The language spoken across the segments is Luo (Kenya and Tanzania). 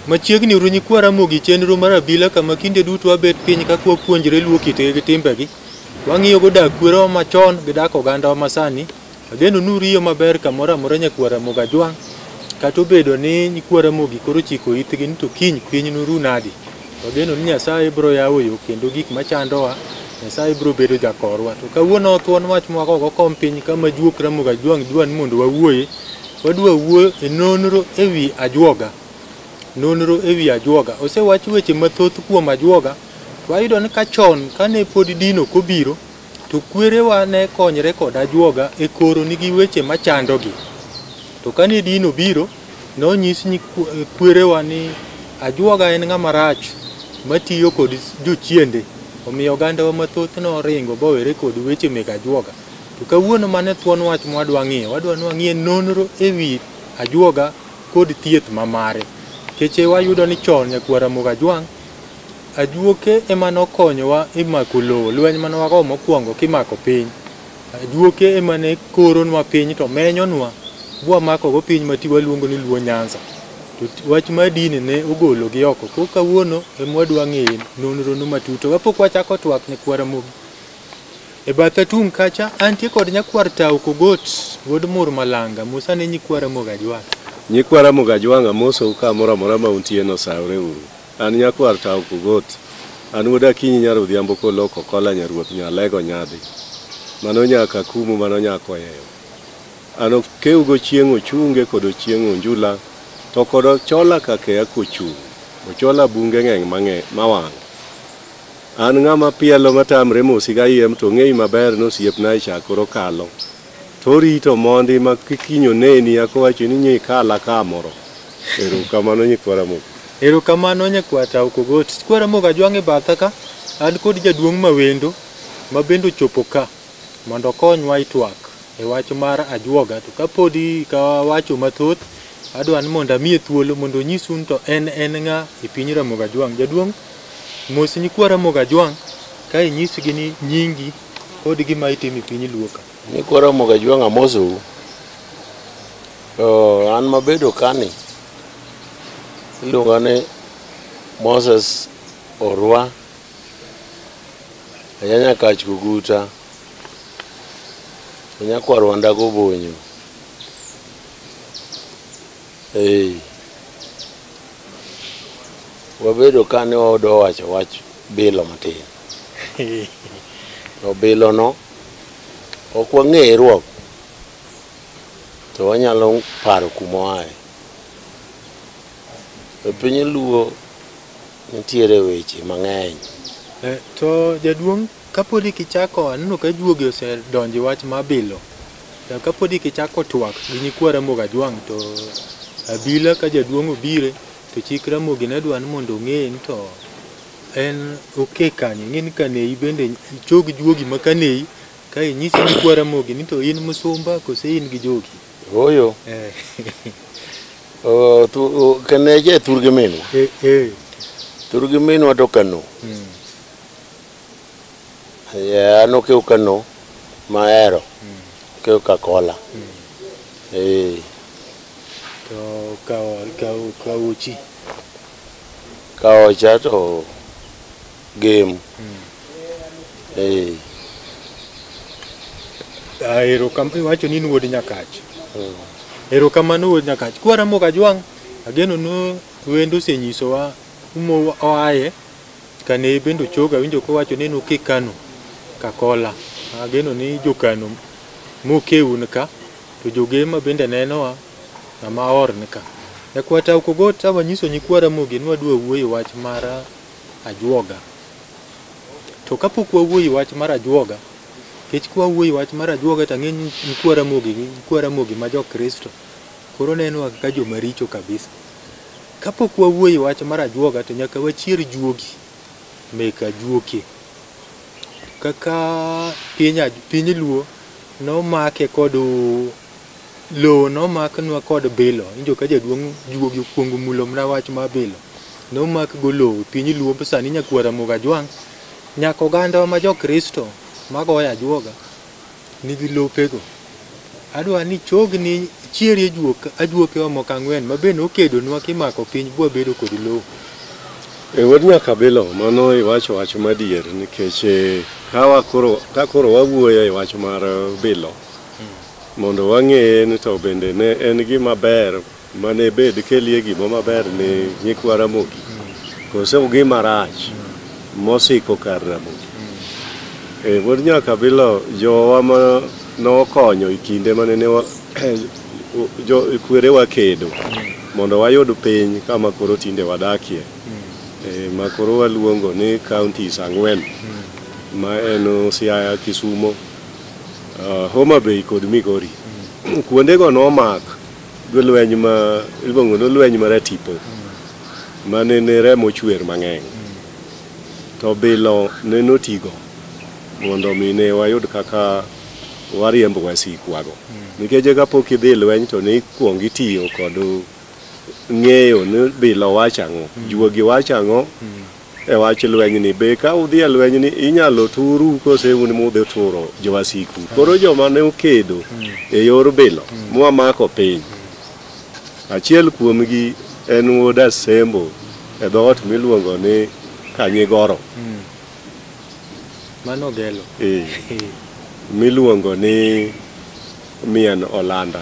Machiegni uru nyikwa Ramogi chenro mar abila kama kinde duto wabet piny kaka wapuonjre luo kitgi gi timbegi. Wang'iyo go dak kwerewa machon gi dak ogandawa masani. Ageno ni uriyo maber kamoro amora nyakwar Ramogi Ajwang'. Kata obedo ni nyikwa Ramogi koro ochiko itgi ni to kiny piny noru nadi. Wageno ni Nyasaye biro yawo yo kendo gik machandowa Nyasaye biro bedo jakorwa. To kawuono thuon wach mwagogo kom piny kama juok Ramogi Ajwang' dwa ni mondo wawuoye. Wadwa wuoyo e nonro ewi ajuoga. Nonro ewi ajuoga. Osewach weche mathoth kuom ajuoga. To wayudo ni ka chon kane pod din ok obiro, to kwerewa ne konyre kod ajuoga e koro nigi weche machandogi. To kane din obiro, nonyis kwerewa ni ajuoga en ng'ama rach matiyo kod jochiende. Omiyo ogandawa mathoth noringo bowere kod weche mek ajuoga. To kawuono mano e thuon wach mwadwa ng'iyo. Wadwa ni wang'iye nonro ewi ajuoga kod thieth mamare. Keche wayudo ni chon nyakwar Ramogi Ajwang', ajuoke ema nokonyowa e mako lowo, lweny mane wago mokwongo kimako piny. Ajuoke ema ne koronwa piny to menyonwa bwamakogo piny ma ti waluongo ni Luo Nyanza. To wach mar dini ne ogologi oko. Koro kawuono ema wadwa ng'eyo nonro no matut. To kapok wachako twak nyakwar Ramogi, e batha tung' kacha antie kod nyakwar Tao Kogot wuod Mur Malanga. Musa ne nyikwa Ramogi Ajwang'. Nyikwa Ramogi Ajwang' amosou kamoro amora ma untie no osawre uru. An nyakwar Tao Kogot. An wuod Akinyi nyar Odhiambo Koloko Kola nyaruoth Nyalego nyadhi. Mano nyaka Kumu mano nyako Oyeyo. An okew gochieng' Ochunge kod Ochieng' Onjula to kod Ochola Kakeya kochung'. Ochola bunge ng'eng' mawang'. An ng'ama pielo matamre mosi kayiem to ng'eyi maber ni osiepna e cha koro kalo. To orito mondi ma kiny oneni akowacho ni nyi kala kamoro. Erokamano nyikwa Ramogi. Erokamano nyakwar Tao Kogot. Nyikwa Ramogi Ajwang' e batha ka, an kod jaduong' mawendo ma bende ochopo ka mondo okonywa e twak e wach mar ajuoga. To kapodi kawacho mathoth, adwa ni mondo amiye thuolo mondo onyisu ni to en en ng'a e piny Ramogi Ajwang'. Jaduong', mos nyikwa Ramogi Ajwang' ka inyisgi ni nyingi kod gima itimo e piny Luo ka. Nyikwa Ramogi Ajwang' amosou. To an mabedo kani iluonga ni Moses Orwa anya Nyakach Koguta to nyakwar Wanda Gobonyo. Ee. Wabedo ka ne wadwa wacho wach bilo matin. To bilo no ok wang'e ruok to wanyalo paro kuma oaye. E piny Luo nitiere weche mang'eny. To jaduong' kapodi kichako aneno ka juogi osedonjo e wach mar bilo. To kapodi kichako twak gi nyikwa Ramogi Ajwang' to abila ka jaduong' obire to chik Ramogi ne dwa ni mondo ong'e ni to en oke kanye. Ing'e ni kanei bende ichog juogi ma kanei ka inyisi nyikwa Ramogi ni to in musumba kose in gi jogi. Ooyo. Kaneche e thurgi minwa. Thurgi minwa to Kano. An okew Kano mahero. Okew Kakola. To kaochi. Kaocha to Gem. Iwacho ni in wuod Nyakach. Erokamano wuod Nyakach. Kwa Ramogi Ajwang', ageno ni wendo osenyisowa kuma oaye. Kane bende ochogo awinjo kowacho ni en oke Kano, Kakola. Ageno ni jo Kano mokeun ka, to jogema bende nenowa ng'ama or ni ka. Nyakwar Tao Kogot awanyiso nyikwa Ramogi ni wadwa wuoyo e wach mar ajuoga. To kapok wawuoyo e wach mar ajuoga, nikech kwa wuoyo e wach mar ajuoga to ang'e ni nyikwa Ramogi gi nyikwa Ramogi ma jo Kristo koro nenowa kaka joma richo kabisa. Kapok wawuoyo e wach mar ajuoga to nyaka wachier juogi mek ajuoke. Kaka piny Luo nomake kod lowo nomaknwa kod bilo. Iwinjo ka jaduong' juogi okuongo mulo mana wach mar bilo. Nomak go lowo piny Luo sani nyakwar Ramogi Ajwang' nyaka ogandawa ma jo Kristo magoyo ajuoga nigi lopego. Adwa ni chogni chierie ajuokewa moko ang'wen ma bende okedonwa kimako piny bwa bedo kod lowo. Wuod Nyakabilo, mano iwacho wach madier nikech ka koro wawuoyo e wach mar bilo mondo wang'eye ni to bende ne en gima ber mane bed kelie gima maber ni nyikwa Ramogi kose gima rach mosiko kar Ramogi. Wuod Nyakabilo, jowa ma nokonyo e kinde mane ne kwerewa kedo mondo wayud piny kama koro tinde wadakie, ma koro waluongo ni counties ang'wen ma en Siaya, Kisumo, Homa Bay kod Migori. Kuondego nomak gi lweny ma iluongo ni lweny mar Atipo mane ne remo chwer mang'eny. To bilo ne notigo mondo mi ne wayud kaka wariembo wasikwago. Nikech kapok idhi lweny to ne ikuongo itiyo kod ng'eyo ni bilo wacho ang'o, juogi wacho ang'o e wach lweny ni. Be ka udhi e lweny ni inyalo turu kose un mudhi turo jowasiku. Koro joma ne okedo e yor bilo mwamako piny, achiel kuomgi en wuod Asembo e dhoot miluongo ni Kanyigoro. Mano Gelo. Miluongo ni Mien Olanda.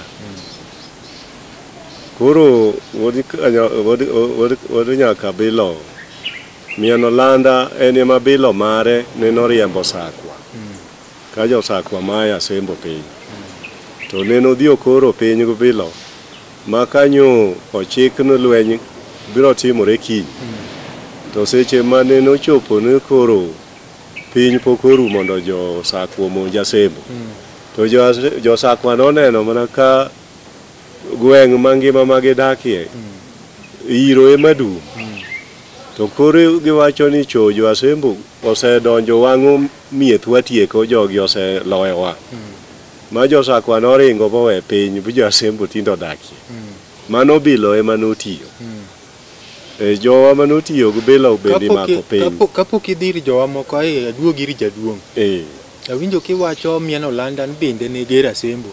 Koro wuod Nyakabilo, Mien Olanda en ema bilo mare ne noriembo Sakwa. Ka jo Sakwa maya Asembo piny. To ne nodhi okoro piny gi bilo ma kanyo ochik ni lweny biro timore kiny. To seche mane nochopo ni koro piny pok oru mondo jo Sakwa omonj Asembo. To jo Sakwa noneno mana ka gweng' mangima ma gidakie iro ema dum. To koro giwacho ni cho jo Asembo osedonjo wang'o miethwa tieko jogi oseloyowa. Ma jo Sakwa noringo mowe piny bu jo Asembo tinde odakie. Mano bilo ema notiyo. Jowa manotiyo gi bilo bende imako piny. Kapok idhi ir jowa moko ae aduog ir jaduong'. Awinjo kiwacho Mien Olanda ni bende ne ger Asembo.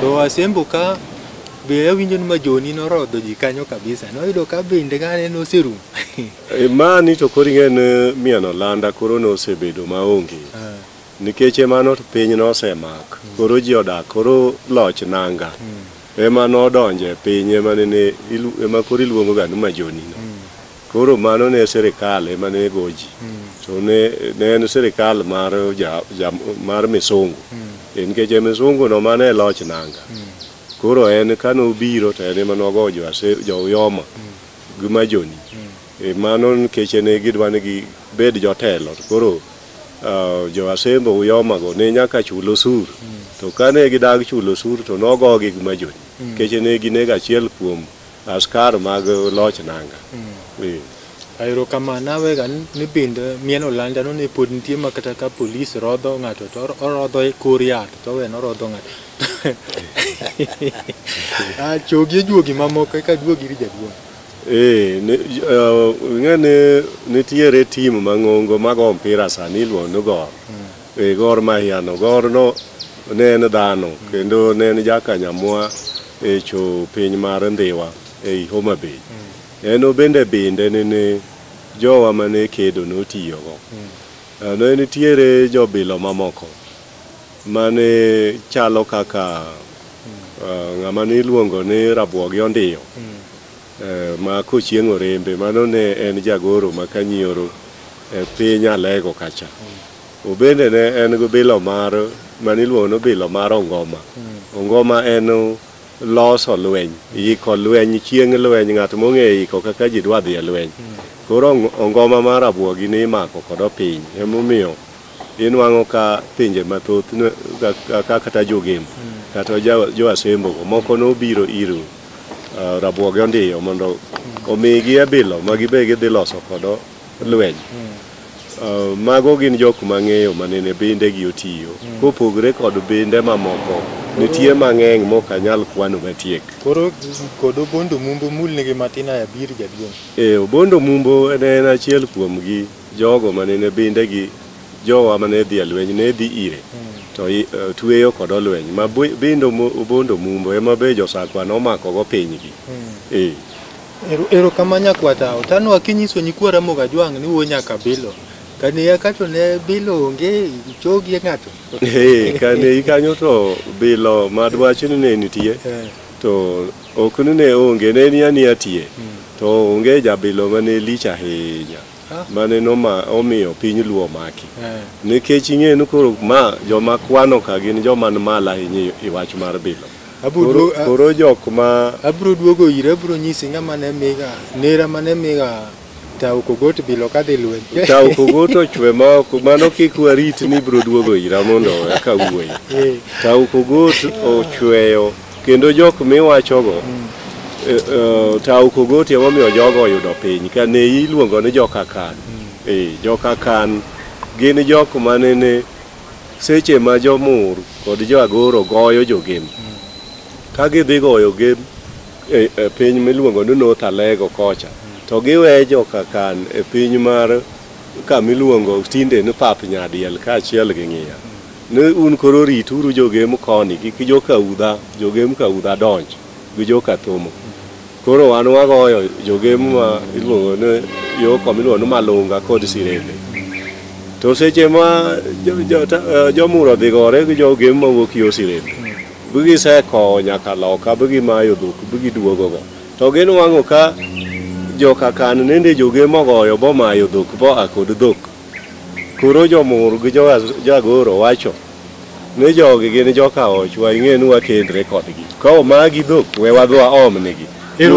To Asembo ka be awinjo ni Majoni norodho ji kanyo kabisa. Noyudo ka bende kane noserumo. Mani to koro ing'e ni Mien Olanda koro nosebedo maonge. Nikech mano to piny nosemak. Koro ji odak, koro loch nanga. Ema nodonjo e piny ema nene ema koro iluongo ga ni Majoni no. Koro mano ne sirikal ema ne go ji. To ne en sirikal mar mar misungu. Nikech misungu no mane loch nanga. Koro en kanobiro to en ema nogo jo Uyoma gi Majoni. Mano nikech ne gidwa ni gibed jotelo. To koro jo Asembo Uyoma go ne nyaka chul osuru. To kane gidag chulo osuru to nogogi gi Majoni. Nikech ne ginego achiel kuom askar mag loch nanga. Erokamano awega ni bende Mien Olanda no ne pod nitie ma kata ka polis rodho ng'ato to orodho e kor yath to owe norodho ng'ato. Chogi juogi mamoko eka duogi ir jaduong'. Ing'e ni nitiere tim mang'ongo mago mpira sani iluongo ni Gor. Gor Mahia no. Gor no ne en dhano kendo ne en jakanyamwa e cho piny mar Ndhiwa ei Homa Bay. En bende binde nene jowa mane kedo notiyogo. Ne nitiere jobilo mamoko mane chalo kaka ng'ama niluongo ni Rabuogi Ondiyo. Ma kochieng' orembe mano ne en jagoro ma Kanyioro e piny Alego kacha. Obende ne en gi bilo mar maniluongo ni bilo mar Ongoma. Ongoma en loso lweny, iko lweny, chieng' lweny, ng'at mong'eyo iko kaka ji dwa dhi e lweny. Koro Ongoma mar Rabuogi ne imako kod opiny. Emomiyo inwang'o ka pinje mathoth kaka kata jogem kata jo Asembo go moko nobiro ir Rabuogi Ondiyo mondo omigi e bilo ma gibe gidhi loso kodo lweny. Mago gin jok mang'eyo manene binde gi otiyo. Kopogre kod binde mamoko, nitie mang'eny mok anyal kwano matiek. Koro kod Obondo Mumbo mulnigi matin aya bir jaduong'. Obondo Mumbo ne en achiel kuomgi jogo manene binde gi jowa mane dhi e lweny ne dhi ire. To tweyo kod olweny ma bindo Obondo Mumbo ema be josakwa nomako go pinygi. Ero kama nyakwata tano akinyiso nyikwa Ramogi Ajwang' ni wuo nyaka bilo. Kane kato ne bilo onge chogie ng'ato. Kane kanyo to bilo madwach ni ne nitie. To ok ni ne onge, ne ni ania tie. To onge jabilo mane lich ahinya. Mane omiyo piny Luo maki. Nikech ing'e ni koro ma joma kwano ka gin joma ni malo ahinya e wach mar bilo. Koro jok ma abro duogo ire, abro nyisi ng'ama ne miga nera mane miga Tau Kogot bilo kadhi lweny. Tau Kogot ochwe ma ok mano kik warit ni bro duogo ira mondo eka wuoyi. Tau Kogot ochweyo kendo jok miwachogo Tau Kogot emomiyo jogo oyudo piny ka ne iluongo ni joka Kan. Joka Kan gin jok manene seche ma jomur kod joagoro goyo jogem. Ka gidhi goyo gem e piny miluongo ni North Alego kocha, to giwe joka Kan e piny mar kamiluongo tinde ni Pap Nyadiel kaachiel gi Ng'iya. Ni un koro rituru jogem koni, kik joka Udha, jogem ka Udha donj gi joka Thomo. Koro wan wagoyo jogem ma iluongo ni yo koma iluongo ni Malunga kod Sirende. To seche ma jomur odhi gore gi jogem mawuok yo Sirende, gisekowo nyaka loka, gimayo dhok, giduogo go. To ginwang'o ka joka Kan nende jogem ogoyo bomayo dhok boa kod dhok. Koro jomur gi jagoro wacho ni jogi gin joka ochwa, ing'e ni wakendre kodgi. Ka omagi dhok, we wadhi waomnegi.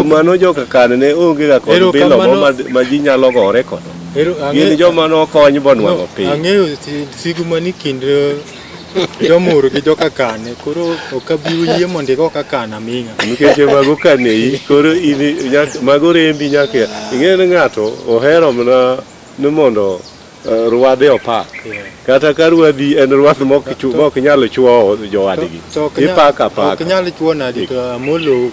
Mano joka Kan ne onge ga kod bilo ma ji nyalo gore kodo. Gin joma nokony bonwang'o piny. Ang'eyo sigu mani kind jomur gi joka Kan, koro ok abi yie mondo igo ka Kan aming'a. Nikech mago kanei, koro in mago rembi nyaka ing'e ni ng'ato ohero mana ni mondo rwadhe opak. Kata ka rwadhi en rwath mok nyal chuowo jowadgi. Ipaka apaka. Ok nyal chuo nadi to Amolo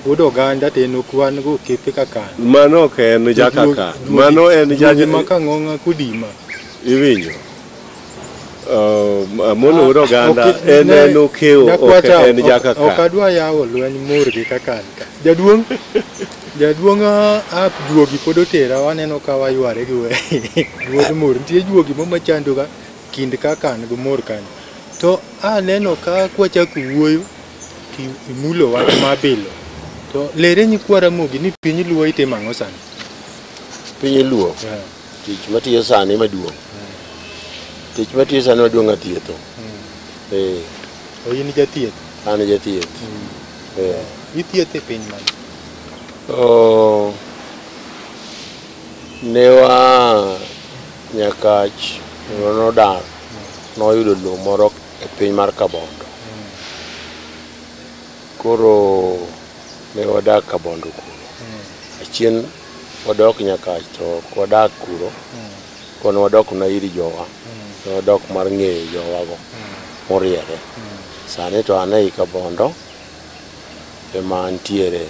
wuod oganda to en ok wan go okepe ka Kan. Mano ok en jaka Kan. Mano en jaji ma Kang'ong'a Kudima. Iwinjo. Amolo wuod oganda en okewo ok en jaka Kan. Ok adwa yawo lweny mor gi ka Kan ka. Jaduong' jaduong' a juogi pod otera waneno ka wayware gi wuod mor. Nitie juogi mo machando ga kind ka Kan gi mor kanyo. To aneno ka kwachako wuoyo imulo wach mar bilo. To lere nyikwa Ramogi ni piny Luo itimo ang'o sani? Piny Luo tich matiyo sani maduong'. Tich matiyo sani maduong' athietho. O in jathieth? An jathieth. Ithietho e piny mane? Ne wa Nyakach nodar noyudo lowo moro e piny mar Kabondo. Koro ne wadak Kabondo kuro. Achien wadok Nyakach to ok wadak kuro. Kono wadok na ir jowa. Ne wadok mar ng'eyo jowago moriere. Sani to an ei Kabondo ema antiere.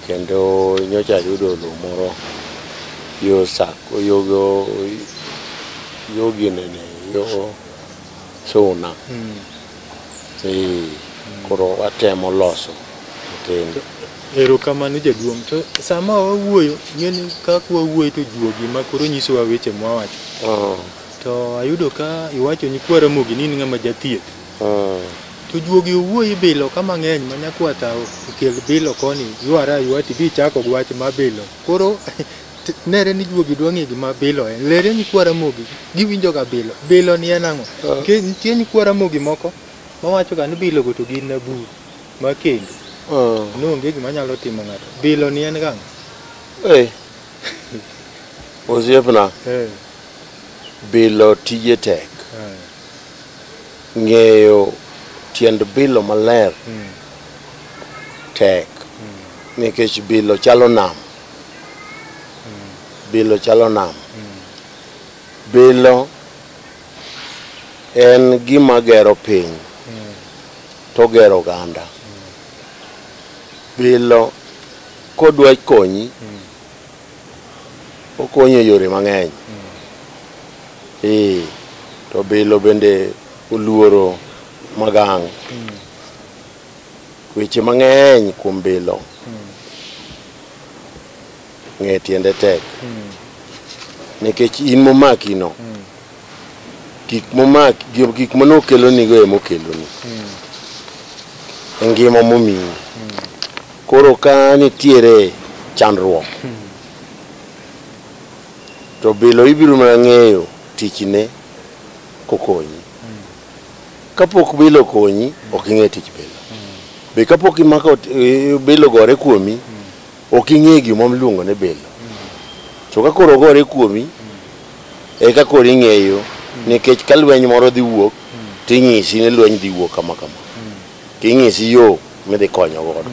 Kendo nyocha ayudo lowo moro yo Sako, yo ginene, yo Suna. Koro watemo loso matin. Erokamano jaduong'. To sama wawuoyo, ing'e kaka wawuoyo to juogi ma koro nyisowa weche mwawacho. To ayudo ka iwacho nyikwa Ramogi ni in ng'ama jathieth. To juogi owuoyo bilo ka mang'eny ma nyakwata okel bilo koni yware aywa tibi ichako gi wach mar bilo. Koro nere ni juogi dwa ng'e gima bilo en. Lere nyikwa Ramogi giwinjo ga bilo. Bilo ni en ang'o? Nitie nyikwa Ramogi moko mawacho ga ni bilo go to gin na bur ma kendo. Nonge gima nyalo timo ng'ato. Bilo ni en gang'o? Osiepna. Bilo tije tek. Ng'eyo tiend bilo maler tek. Nikech bilo chalo nam. Bilo chalo nam. Bilo en gima gero piny to gero oganda. Bilo kodwa konyi, okonyi e yore mang'eny. To bilo bende oluoro magang'. Weche mang'eny kuom bilo ng'e tiende tek. Nikech in momaki no, gik momaki, gik manokelonigo ema okeloni. E ngima momiyi. Koro ka nitiere chandruok, to bilo ibiro mana ng'eyo tichne kokonyi. Kapok bilo okonyi, ok ing'e tich bilo. Be kapok imako bilo gore kuomi, ok ing'e gima iluongo ni bilo. To ka koro ogore kuomi, eka koro ing'eyo, nikech ka lweny moro dhi wuok, ting'isi ni lweny dhi wuok kama kama. Ting'isi yo midhi konyo godo.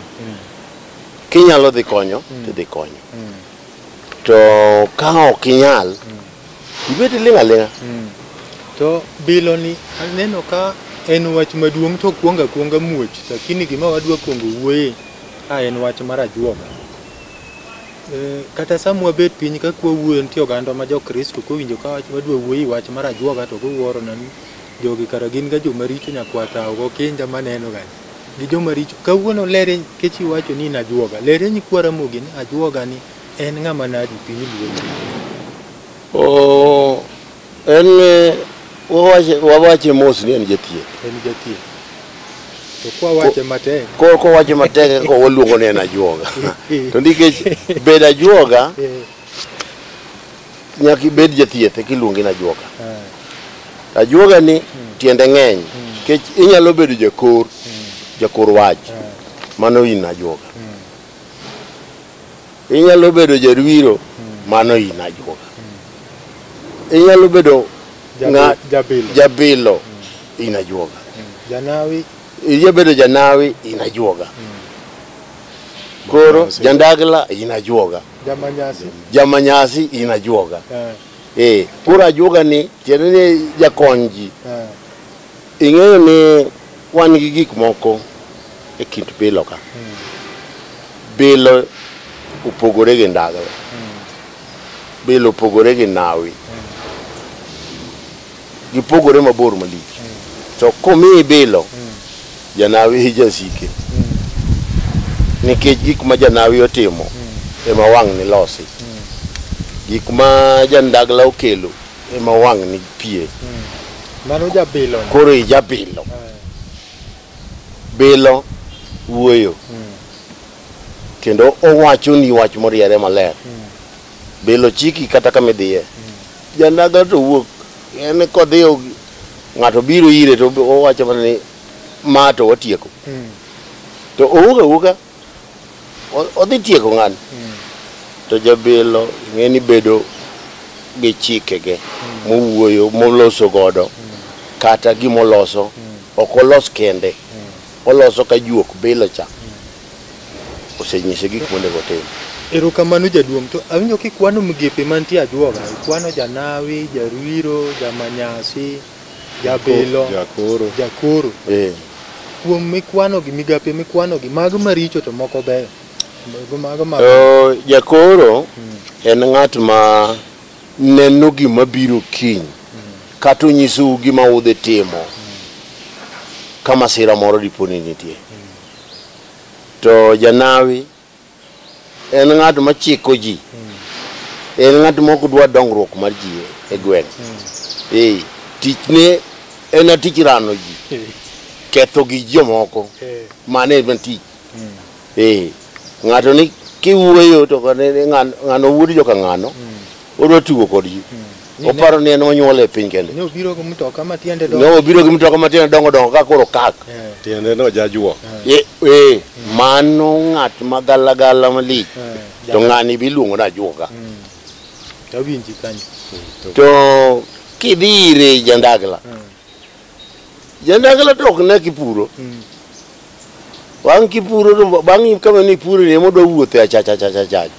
Kinyalo dhi konyo, tidhi konyo. To ka ok inyal, ibet iling' aling'a. To bilo ni aneno ka en wach maduong' to kuongo akuonga muoch, lakini gima wadwa kuongo wuoye a en wach mar ajuoga. Kata sama wabet piny ka kwawuoyo nitie oganda ma jokristo kowinjo ka wadwa wuoyo e wach mar ajuoga to giwuoro na ni jogi kara gin ga joma richo nyakwar gokinja maneno ga gi joma richo. Kawuono lere nikech iwacho ni in ajuoga, lere nyikwa Ramogi ni ajuoga ni en ng'ama nadi piny Luo. En wawache mos ni en jathieth. En jathieth. To kwawache matek. Kowache matek ko waluongo ni en ajuoga. To nikech bedo ajuoga, nyaka ibed jathieth eka iluongi ni ajuoga. Ajuoga ni tiende ng'eny, nikech inyalo bedo jakor, jakor wach, mano in ajuoga. Inyalo bedo jarwiro, mano in ajuoga. Inyalo bedo jabilo, jabilo, in ajuoga. Janawi, inyalo bedo janawi, in ajuoga. Koro jandagla, in ajuoga. Jamanyasi, jamanyasi, in ajuoga. Koro ajuoga ni tiende ni jakony ji. Ing'eyo ni wan gi gik moko e kind bilo ka. Bilo opogore gi ndagla. Bilo opogore gi nawi. Gipogore mabor malich. To komiyi bilo, janawi jasike. Nikech gik ma janawi otimo ema wang' ni losi. Gik ma jandagla okelo ema wang' ni pie. Mano jabilo. Koro ijabilo. Bilo wuoyo. Kendo owacho ni wach moriere maler. Bilo chiki kata kama idhiye. Jandagla to wuok en kodhi ng'ato biro ire to owacho mana ni ma to watieko. To owuok awuoka odhi tieko ng'ani. To jabilo ing'e ni bedo gi chikege mowuoyo moloso godo kata gimoloso ok olos kende. Oloso ka juok bilo cha. Osenyise gik monego otim. Erokamano jaduong'. To awinjo kikwano migepe mantie ajuoga. Ikwano janawi, jarwiro, jamanyasi, jabilo, jakoro. Jakoro. Kuom mikwano gi migape mikwano gi mago maricho to moko beyo. Mago ma jakoro en ng'at ma neno gima biro kiny. Kata onyisou gima udhi timo. Ka masira moro dipo ni nitie. To janawi en ng'at ma chiko ji. En ng'at ma ok dwa dongruok mar ji e gweng'. Tichne en tich rano ji. Ketho gi jomoko. Mano en tich. Ng'ato ni kiwuoyo to ng'ano wuod joka ng'ano, odwa tugo kod ji. Oparo ni en onyuole e piny kende. Ne obiro gi mtoka ma tiende dongo. Ne obiro gi mtoka ma tiende dongo dongo ka koro kak. Tiende no jajuok. Mano ng'at ma galagala malich. To ng'ani bi iluongo ni ajuoga. Awinji kanyo. To kidhi ire jandagla. Jandagla to ok ne kipuro. Bang' kipuro to bang' kama ni ipuro ni ema odwa wuothe achacha chacha chacha.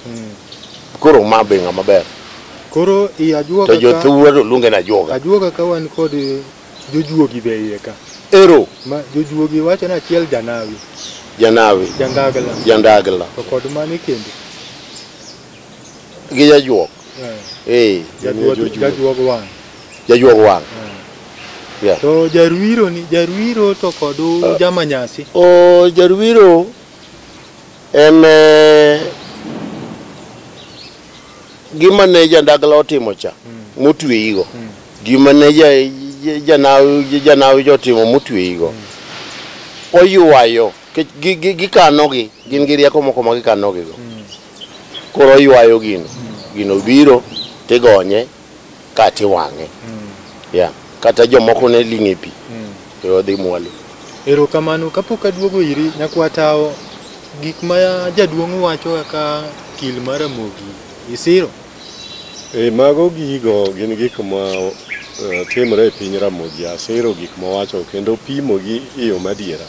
Koro ma be ng'ama ber. Koro i ajuoga to jothurwa to luonge ni ajuoga. Ajuoga ka wan kod jojuogi be iye ka. Ero. Ma jojuogi wacho ni achiel janawi. Janawi. Jandagla. Jandagla. To kod mane kendo? Gi jajuok. Jajuog wang'. Jajuog wang'. Yeah. To jarwiro ni jarwiro to kod jamanyasi. O jarwiro en gima ne jandagla otimo cha motweyigo. Gima ne janawi jotimo motweyigo. Oywayo gikanogi gin gi rieko moko ma gikanogigo. Koro oywayo gino. Gino biro tigonye kata iwang'e. Yeah. Kata jomoko ne ling' e pi. To odhi mwalo. Erokamano. Kapok aduogo iri nyakwatao, gik ma jaduong' wacho kaka kil mar Ramogi isiro? Mago gigo gin gik ma timre e piny Ramogi. Asiro gik mowacho kendo pimo gi e yo madiera.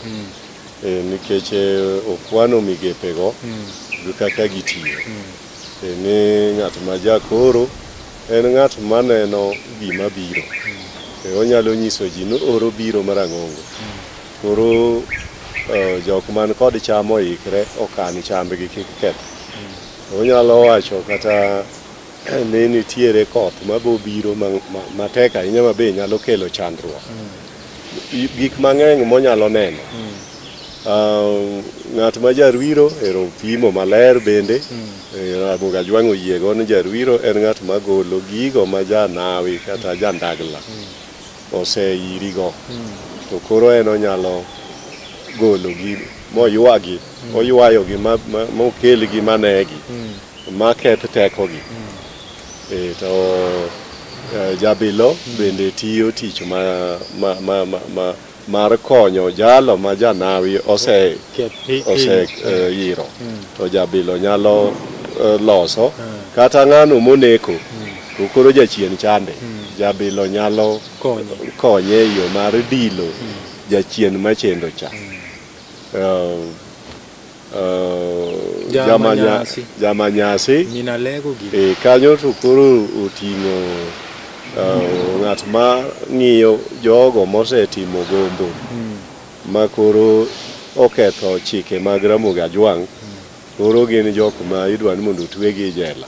Nikech okwano migepego gi kaka gitiyo. Ni ng'at ma jakoro en ng'at maneno gima biro. Onyalo nyiso ji ni oro biro marang'ongo. Koro jok man kod cham oikre okan chambgi kik keth. Onyalo wacho kata ni nitiere koth mabo biro matek ahinya ma be nyalo kelo chandruok. Gik mang'eny monyalo neno. Ng'at ma jarwiro ero pimo maler bende. Ramogi Ajwang' oyiego ni jarwiro en ng'at magolo gigo ma janawi kata jandagla oseirigo. To koro en onyalo gologi moywagi, oywayogi mokelgi manegi, maketh tekogi. To jabilo bende tiyo tich mar konyo jalo ma janawi ose iro. To jabilo nyalo loso kata ng'ano moneko to koro jachien chande. Jabilo nyalo konye e yo mar dilo jachien machendo cha. Jamanyasi kanyo to koro oting'o ng'at ma ng'iyo jogo mosetimo gombo ma koro oketho chike mag Ramogi Ajwang'. Koro gin jok ma idwa ni mondo otwegi e jela.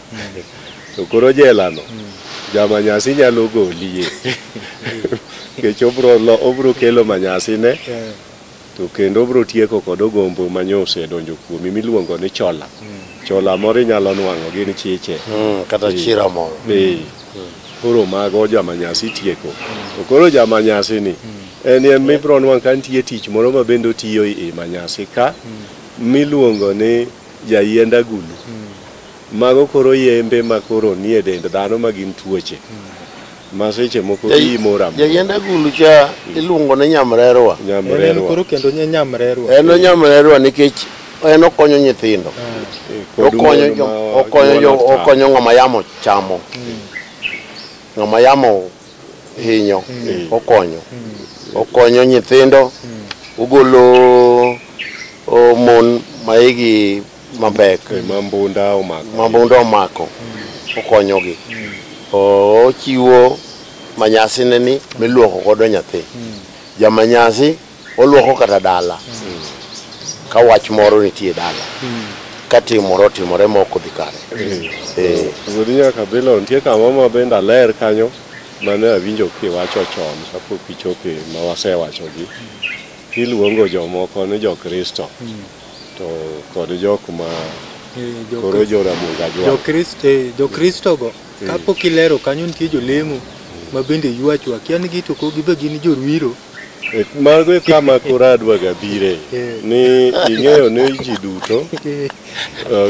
To koro jela no jamanyasi nyalo golie. Nikech obro kelo manyasi ne to kendo obro tieko kod ogombo manyo osedonjo kuomi miluongo ni chola. Chola moro inyalo nwang'o gin chiche. Kata chira moro. Koro mago jamanyasi tieko. To koro jamanyasi ni en mibro nwang' ka nitie tich moro ma bende otiyo e manyasi ka miluongo ni jayiend agulu. Mago koro yembe ma koro nie dend dhano ma gin tuoche. Ma seche moko imo ramo. Jayiend agulu cha iluongo ni nyamrerwa. Nyamrerwa. En koro kendo nyamrerwa. En nyamrerwa nikech en okonyo nyithindo. Okonyo ng'ama yamo chamo. Ng'ama yamo hinyo okonyo. Okonyo nyithindo. Ogolo mon maigi mapek. Mambunda omako. Mambunda omako. Okonyogi. Ochiwo manyasi ne ni miluoko godo nyathi. Jamanyasi oluoko kata dala. Ka wach moro nitie dala. Ka timoro timore mok odhi kare. Wuod Nyakabilo nitie kama ma bende aler kanyo mane awinjo kiwacho chon kapok ichope ma wasewachogi. Iluongo jomoko ni jo-Kristo to kod jok ma koro jo Ramogi Ajwang'. Jo-Kristo go kapok ilero kanyo nitie jolemo ma bende ywacho akia ni gi to gibe gin jorwiro. Mago e kama koro adwaga bire ni ing'eyo ni ji duto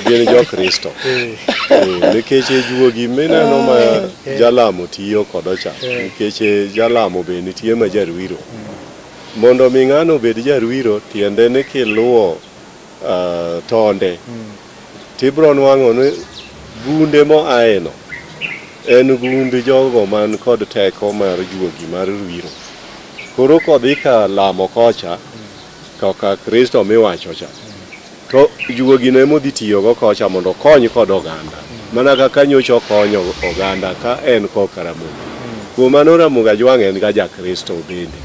gin jo-Kristo. Nikech juogi mineno ma jalamo tiyo kodo cha, nikech jalamo be nitie ma jarwiro. Mondo mi ng'ano obed jarwiro tiende ni kiluwo tonde tibro nwang'o ni gunde moaeno en gund jogo man kod teko mar juogi mar rwiro. Koro kodhi ka lamo kocha kaka Kristo miwacho cha to juogi no emodhi tiyogo kocha mondo okony kod oganda. Mana kaka nyocha okonyo oganda ka en koka Ramogi. Kuom mano Ramogi Ajwang' en ga ja-Kristo bende.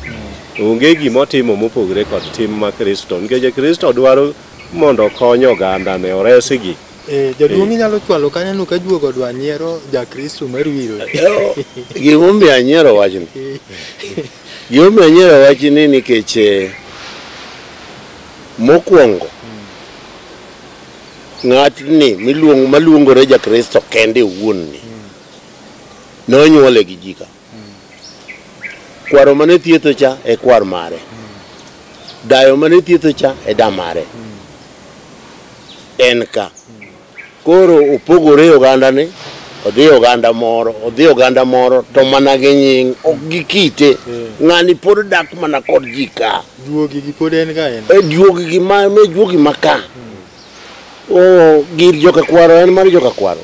Onge gimotimo mopogre kod tim ma Kristo nikech Kristo dwaro mondo okony oganda ne oresgi. Jaduong' inyalo chwalo kanyo ka juogo dwa nyiero ja-Kristo mar wiro. Gimomiyo anyiero wachni. Gimomiyo anyiero wachni nikech mokwongo ng'atni miluongo maluongore ja Kristo kende owuon ni nonyuole gi ji ka. Kwaro mane thietho cha e kwar mare. Dayo mane thietho cha e da mare. En ka. Koro opogore oganda ni, odhi oganda moro, odhi oganda moro, to mana gi nying, ok gi kite. Ng'ani pod dak mana kod ji ka. Juogi gi pod en ga en. E juogi gi ma me juogi ma ka. O gir joka kwaro en mar joka kwaro.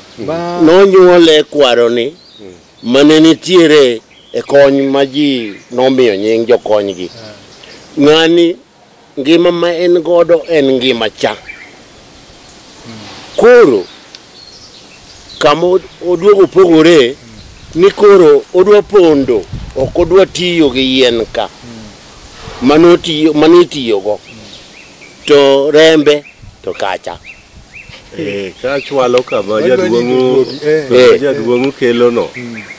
Nonyuole kwaro ni mane nitiere e kony ma ji nomiyo nying jokonygi. Ng'ani ngima ma en godo en ngima cha. Koro kama oduogo pogore ni koro odwa pondo ok odwa tiyo gi yien ka mane itiyogo to rembe to kacha. Ka chwalo kama jaduong' jaduong' kelo no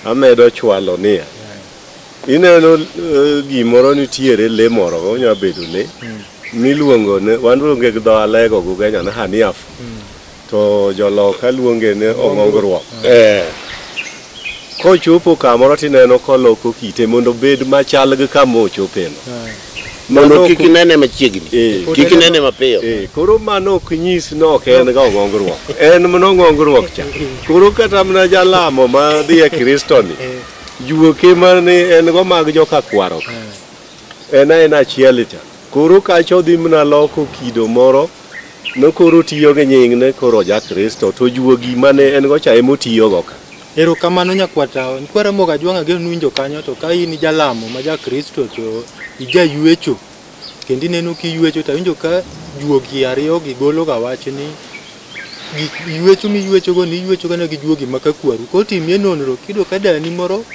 amedo chwalo niya ineno gimoro nitiere le moro onya bedo le miluongo ne wan luonge gi dho alego go Kenya ni haniaf to joloka luonge ni ong'ongruok. Kochopo kamoro tineno koloko kite mondo obed machal gi kama ochopeno. Mondo kik inene machiegni, kik inene mapiyo. Koro mano ok nyis ni ok en ga ong'ongruok. En mana ong'ongruok cha. Koro kata mana jalamo ma dhi e Kristo ni, juoke mane en go mag joka kwaro ka, en aena achiel cha. Koro kacha odhi mana loko kido moro, no koro tiyo gi nyingne koro ja Kristo, to juogi mane en go cha ema otiyogo ka. Erokamano nyakwar Nyikwa Ramogi Ajwang' ageno ni uwinjo kanyo to ka in jalamo ma ja Kristo to ijaywecho kendo ineno kiywecho to awinjo ka juogi ariyo gi golo ga wach ni gik ywecho miywechogo ni iywecho gana gi juogi ma ka kwaru. Koro timie nonro kiyudo ka dani moro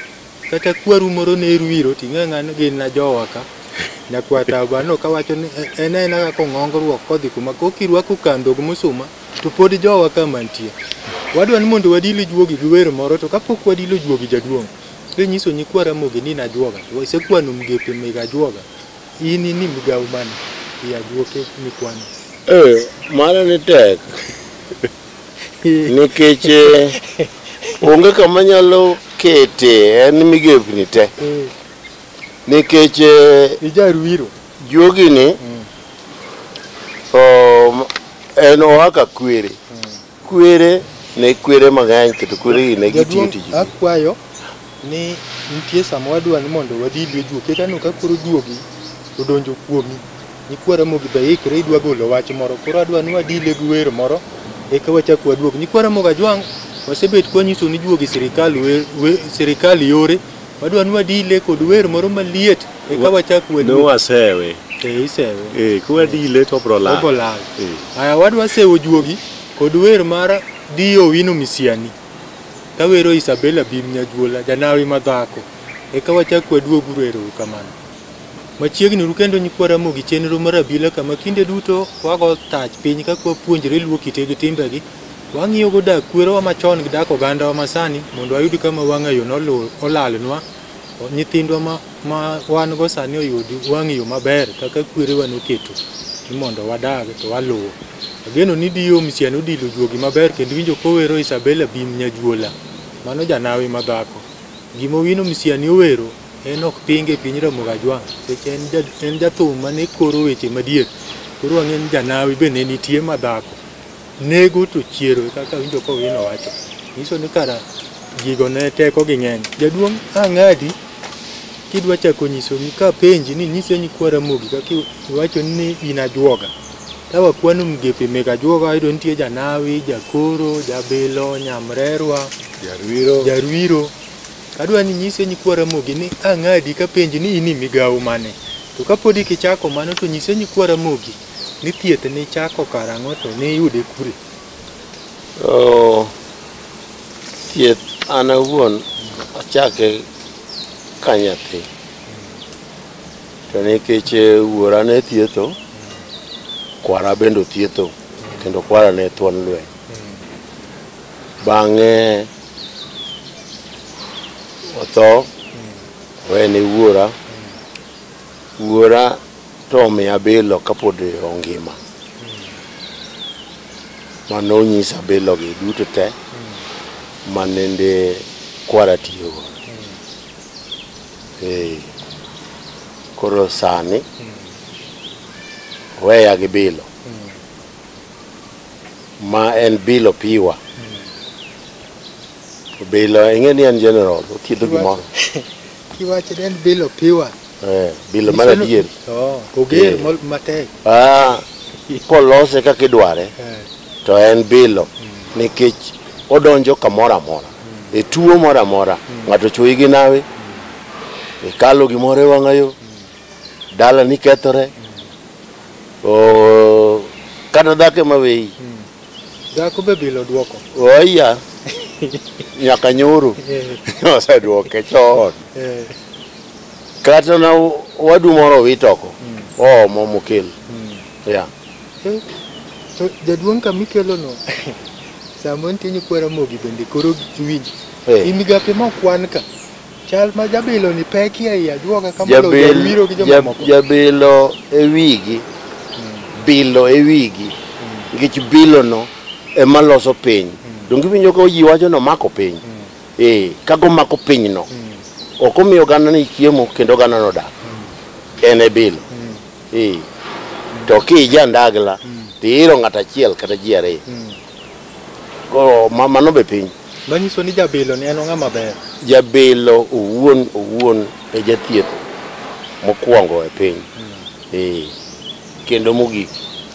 kata kwaru moro ne rwiro ting'e ng'ano gin na jowa ka. Nyakwar Tao kawacho ni en aena kaka ong'ongruok kodhi kuma kok irwako kandho gi musuma to pod jowa ka mantie. Wadwa ni mondo wadil juogi gi wer moro to kapok wadilo juogi jaduong' kinyiso nyikwa Ramogi ni in ajuoga to isekwano migepe meg ajuoga in ni migawo mane i ajuoke mikwano. Mano ni tek nikech onge kama nyalo kete en migepni te. Nikech ijarwiro juogi ni en oa ka kwere. Kwere ne kwere mang'eny kendo kwere gi ne gitiyo tijgi. Akwayo ni nitie sama wadwa ni mondo wadilwe juogi. Kata ka koro juogi odonjo kuomi, nyikwa Ramogi be ikre idwa golo wach moro. Koro adwa ni wadile gi wer moro eka wachak waduog. Nyikwa Ramogi Ajwang' wasebet kwanyiso ni juogi sirikal sirikal yore. Wadwa ni wadile kod wer moro maliet eka wachak waduog. Ne wasewe. Isewe. Kwadile to obro lal. Obro lal. Aya wadwa sewo juogi kod wer mar Dio Owino Misiani kawero Isabella Bim Nyajuola janawi madhako eka wachak waduog ero kamano. Machiegni uru kendo nyikwa Ramogi chenro mar abila kama kinde duto wago tach piny kaka wapuonjre luo kite gi timbegi. Wang'iyo go dak kwerewa machon gi dak ogandawa masani mondo wayud kama wang'ayo olalnwa. Nyithindwa ma wan go sani oyud wang'yo maber kaka kwerewa noketo ni mondo wadag to waluwo. Ageno ni Dio Misiani odilo juogi maber kendo winjo kowero Isabella Bim Nyajuola mano janawi madhako. Gima Owino Misiani owero en ok pinge piny Ramogi Ajwang' nikech en jathum mane koro weche madier. Koro wang'e ni janawi be ne nitie madhako. Nego to chiero kaka winjo kowino wacho. Nyiso ni kara gigo ne teko gi ng'eny. Jaduong' ang'adi kidwa chako nyiso ni kapenji ni nyise nyikwa Ramogi kaka iwacho ni in ajuoga. Ka wakwano migepe meg ajuoga wayudo nitie janawi, jakoro, jabilo, nyamrerwa, jarwiro. Adwa ni nyise nyikwa Ramogi ni ang'adi kapenji ni in e migawo mane. To kapod ikichako mano to nyise nyikwa Ramogi ni thieth ni chako karang'o to niyude kure. Thieth an awuon achake ka nyathi. To nikech wuora ne thietho, kwara bende othietho, kendo kwara ne thuon lweny. Bang'e otho, owene wuora, Wuora to omiya bilo kapod ongima. Mano onyisa bilo gi duto te manende kwara tiyogo. Koro sani oweya gi bilo. Ma en bilo piwa. Bilo ing'e ni en general, othiedho gimoro. Kiwacho ni en bilo piwa. Bilo mar adier. Oger matek. Kolose kaka idware to en bilo nikech odonjo kamoro amora. E tuo moro amora, ng'ato ochuoyi gi nawi, ikalo gimoro e wang'ayo, dalani kethore, kata dhako ema weyi. Dhako be bilo duoko. Oya, nyaka nyoro oseduoke chon. Kata na wadu moro owit oko, oomo mokel. Yeah. To jaduong' kamikelo no, sama nitie nyikwa Ramogi bende koro winj. I migape mokwan ka, chal ma jabilo ni pekie ei ajuoga kamolo jawiro gi jomamoko. Jabilo e wigi, bilo e wigi, nikech bilo no ema loso piny. Donge iwinjo ka ji wacho ni omako piny? Kaka omako piny no, ok omiyo oganda ni chiemo kendo oganda no dak. En e bilo. To ki ndagla, to iiro ng'ato achiel kata ji ariyo. Koro mano be piny. Manyiso ni jabilo ni en ng'ama ber. Jabilo owuon owuon e jathieth mokwongo e piny. Kendo mogik.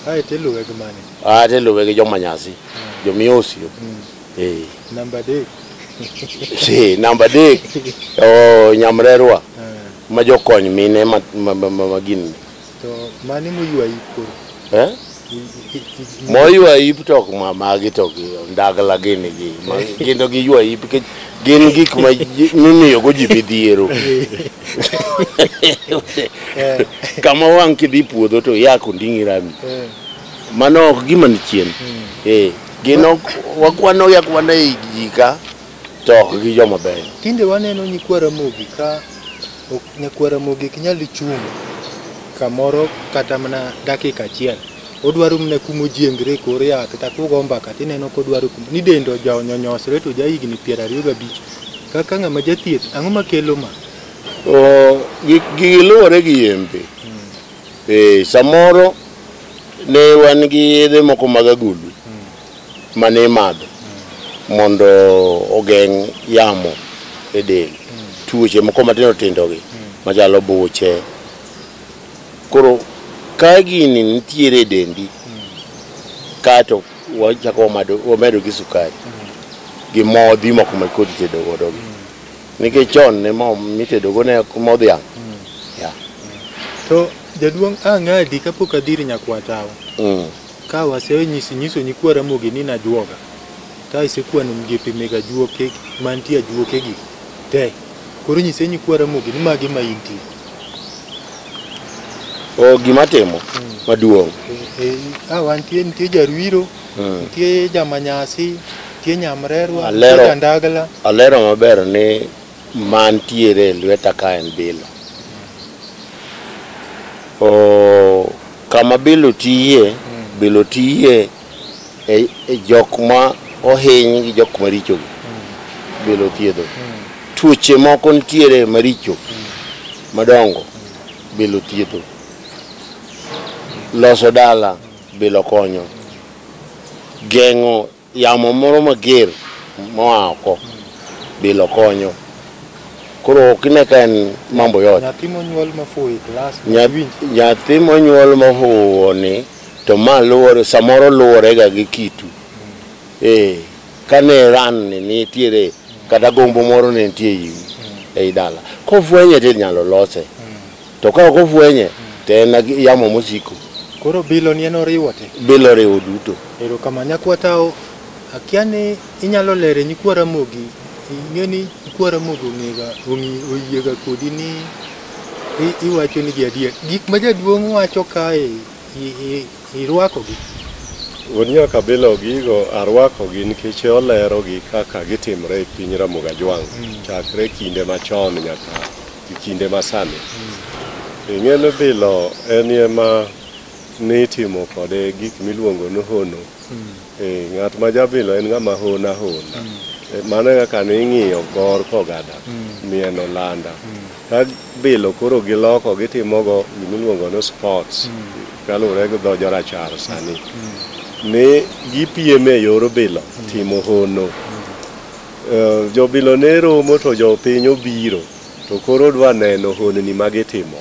Ae to iluwe gi mane? Ae to iluwe gi joma nyasi, jomiyo osio. Namba 3. Namba 3 nyamrerwa ma jokony mine ma gin. To mane moywa ip koro? Moywa ip to ok magi to ndagla gini gi. Gin to giywa ip nikech gin gik ma mimiyo go ji midhiero. Kama wang' kidhi puodho to iya konding'i rami. Mano ok gima ni chien. Gin ok wakwano gi akwana ei ji ka to ok gi joma beyo. Tinde waneno nyikwa Ramogi ka nyakwa Ramogi ok nyal chung' kamoro kata mana dakika achiel. Odwaro mana kuma ojiengre e kor yath kata kugo mbaka tineno kodwaro kuma ni dende onyosre to ja higni 25. Kaka ng'ama jathieth, ang'o makelo ma? Gigi luwore gi yembe. Samoro ne wan gi yedhe moko mag agulu mane imadho mondo ogeng' yamo e del. Tuoche moko matindo tindo gi machalo buche. Koro ka gini nitiere e dendi kato wachako wamedo gi sukari gi modhi moko ma kodhi tedo godo gi. Nikech chon ne mo mitedo go ne mo dhiang'. To jaduong' ang'adi kapok adhi ir nyakwar tawa. Ka wasenyiso nyikwa Ramogi ni najuoga. Ta isekwano migepe meg ajuoke mantie ajuoke gi te. Koro nyise nyikwa Ramogi ni magi ma intie. Gima timo maduong'. Wantie nitie jarwiro, nitie jamanyasi, nitie nyamrerwa, nitie jandagla. Alero maber ni mantiere e lweta ka en bilo. Kama bilo tiye, bilo tiye e jok ma ohiny gi jok maricho gi. Bilo thiedho. Tuoche moko nitiere maricho madongo, bilo thiedho. Loso dala, bilo konyo. Geng'o yamo moro mager moa oko, bilo konyo. Koro ok ine ka en mambo yot. Nyathi monyuol mofuwo e klas Nyathi monyuol mofuwo ni to ma luwore samoro luwore ga gi kitu. Kane ran ni nitiere kata gombo moro ne nitie iu ei dala. Kofwenye to inyalo lose. To ka ok ofwenye to en yamo mosiko. Koro bilo ni en oriwo te. Bilo oriwo duto. Erokamano nyakwar tawo, akia ni inyalo lere nyikwa Ramogi, ing'e ni nyikwa Ramogi oyiega kodi ni iwacho nigi adier. Gik ma jaduong' wacho kae irwakogi? Wuod Nyakabilo gigo arwakogi nikech olerogi kaka gitimre e piny Ramogi Ajwang' chakre kinde machon nyaka e kinde masani. Ing'e ni bilo en ema nitimo kode gik miluongo ni hono. Ng'at ma jabilo en ng'ama hona hona. Mano e kaka ning'iyo Gor Kogada, Mieno Olanda. Ka bilo koro giloko gitimogo gimiluongo ni sports, kaluwore gi dho jorachar sani. Ni gipiem e yor bilo, timo hono. Jobilo ne romo to jopiny obiro, to koro dwa neno honni magitimo.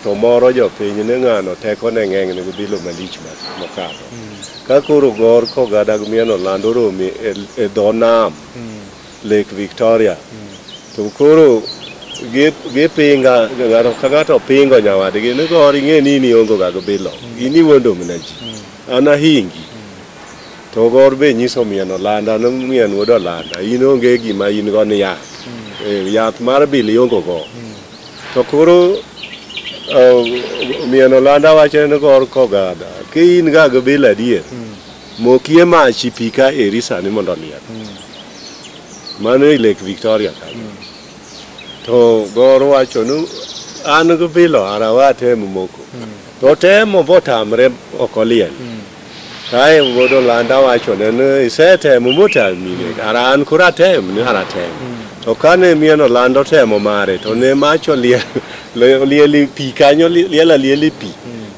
To moro jopiny ni ng'ano teko ne ng'eny nigi bilo malich mokadho. Ka koro Gor Kogada gi Mieno Olanda oromo e dho nam, Lake Victoria, to koro gipinga, ng'ato ka ng'ato pingo nyawadgi ni Gor ing'e ni in ionge ga gi bilo, in iwuondo mana ji, an ahingi. To Gor be nyiso Mieno Olanda ni Mien wuod Olanda, in onge gima in go ni yath. Yath mar bilo ionge go. To koro Mieno Olanda wacho ni Gor Kogada, ki in ga gi bilo adier, mokie mach i pi ka eri sani mondo oliel. Mano e Lake Victoria kanyo. To Gor wacho ni an gi bilo ara watem moko. To temo botamre ok oliel. Kae wuod Olanda wacho ne ni isetemo motamine, ara an koro atem ni ara tem. To kane Mieno Olanda otemo mare to ne mach oliel oliel pi kanyo liel aliel e pi.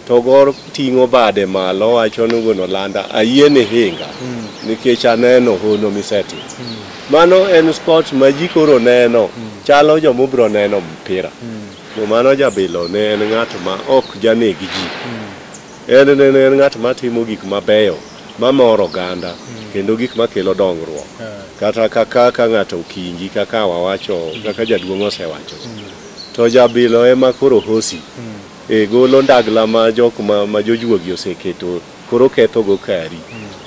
To Gor ting'o bade malo wacho ni wuon Olanda ayie ni hinga nikech aneno hono misetimo. Mano en sport ma ji koro neno, chalo joma obiro neno mpira. To mano jabilo ne en ng'at ma ok janeg ji. En ne en ng'at matimo gik mabeyo, mamoro oganda, kendo gik makelo dongruok. Kata kaka ka ng'ato okingi kaka wawacho, kaka jaduong' osewacho. To jabilo ema koro hosi. Golo ndagla ma jok ma jojuogi oseketo, koro ketho go kari.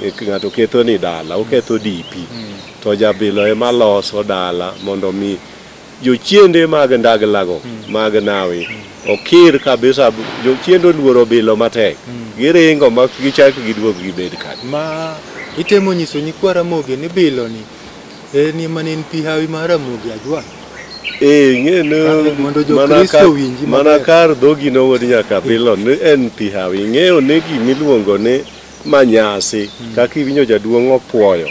Ng'ato ketho ni dala, oketho dipi. To jabilo ema loso dala mondo mi jochiende mag ndaglago, mag nawi, okir kabisa. Jochiende oluoro bilo matek. Giringo ma gichak giduog gibed kanyo. Ma itemo nyiso nyikwa Ramogi ni bilo ni en ema ne en pi hawi mar Ramogi Ajwang'. Ing'e ni Mondo jo-Kristo owinji mana maber. Kar dhogi nowuod nyaka bilo ni en pi hawi. Ing'eyo ni gimiluongo ni manyasi, kaka iwinjo jaduong' opuoyo,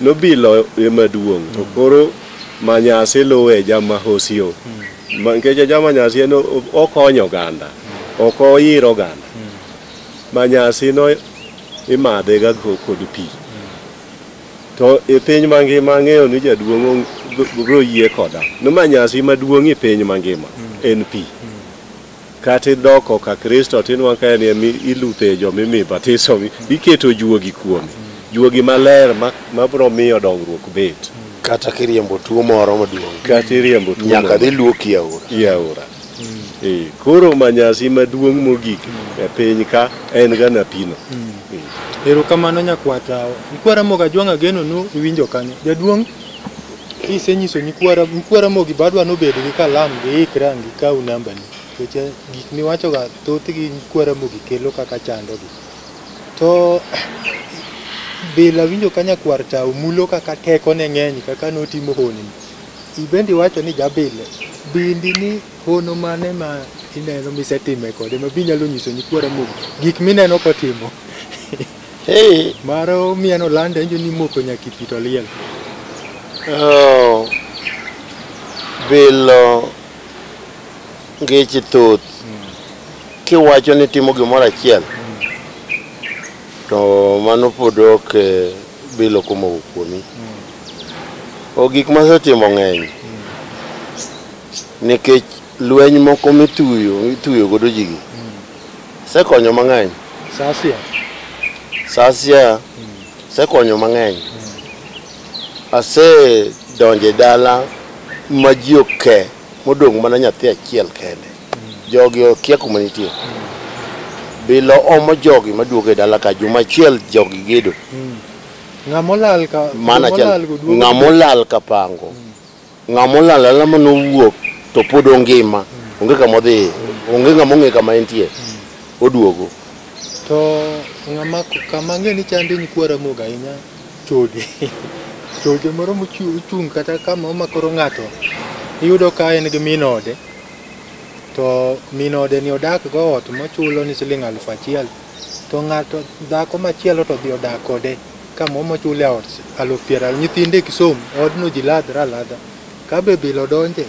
nobilo ema duong', to koro manyasi luwe jamahosio. Nikech jamanyasi en okonyo oganda, ok oyir oganda. Manyasi no imadhe ga kod pi. To e piny mangima ang'eyo ni jaduong' biro yie koda. Ni manyasi maduong' e piny mangima en pi. Kata idoko ka Kristo tinwang'o ka en ema iluthe jomimi batiso iketo juogi kuome. Juogi maler mabiro miyo dongruok bet. Kata kiriembo tuo moro maduong'. Kata iriembo tuo Nyaka moro. Dhi luoki e aora. I aora. Koro manyasi maduong' mogik e piny ka en ga pino. Erokamano nyakwata. Nyikwa Ramogi Ajwang' ageno nu iwinjo kanyo. Jaduong' kisenyiso nyikwa Ramogi badwa nobed gi kalam giikre ang' gikaw nambani. Nikech gik miwacho ga thothgi nyikwa Ramogi kelo kaka chandogi. To bila winjo ka nyakwar tao mulo kaka teko ne ng'eny kaka notimo honni. Ibende iwacho ni jabile. Bindi ni hono mane ma ineno misetime kode ma binyalo nyiso nyikwa Ramogi gik mineno kotimo. Hey. Maro Mieno Olanda injo ni moko nyaka pi to liel. Oh, bilo ngeche thoth. Kiwacho ni timo gimoro achiel, to mano pod ok bilo komoko kuomi. O gik masetimo ng'eny. Nikech lweny moko mituyo, ituyo godo ji gi. Sekonyo mang'eny. Sasia. Sasia sekonyo mang'eny. Ase donje dala ma ji oke modong' mana nyathi achiel kende. Jogi okia kuma nitie. Bilo omo jogi maduogo e dala ka juma achiel jogi gedo. Ng'ama olal ka Mana joma olal go duogo. Ng'ama olal ka pango. Ng'ama olal ala manowuok to pod ongima. Onge kama odhiye. Onge ng'ama ong'e kama entie. Oduogo. To ng'ama kama ang'e ni chande nyikwa Ramogi ahinya chode. Chode moro mochung' kata kama omakoro ng'ato iyudo ka en gi min ode. To min ode ni odak go ot mochulo ni siling 1000. To ng'ato dhako machielo to dhi odak kode kama mochule ot 20,000. Nyithinde kisom odno ji ladhre aladha. Ka be bilo donje?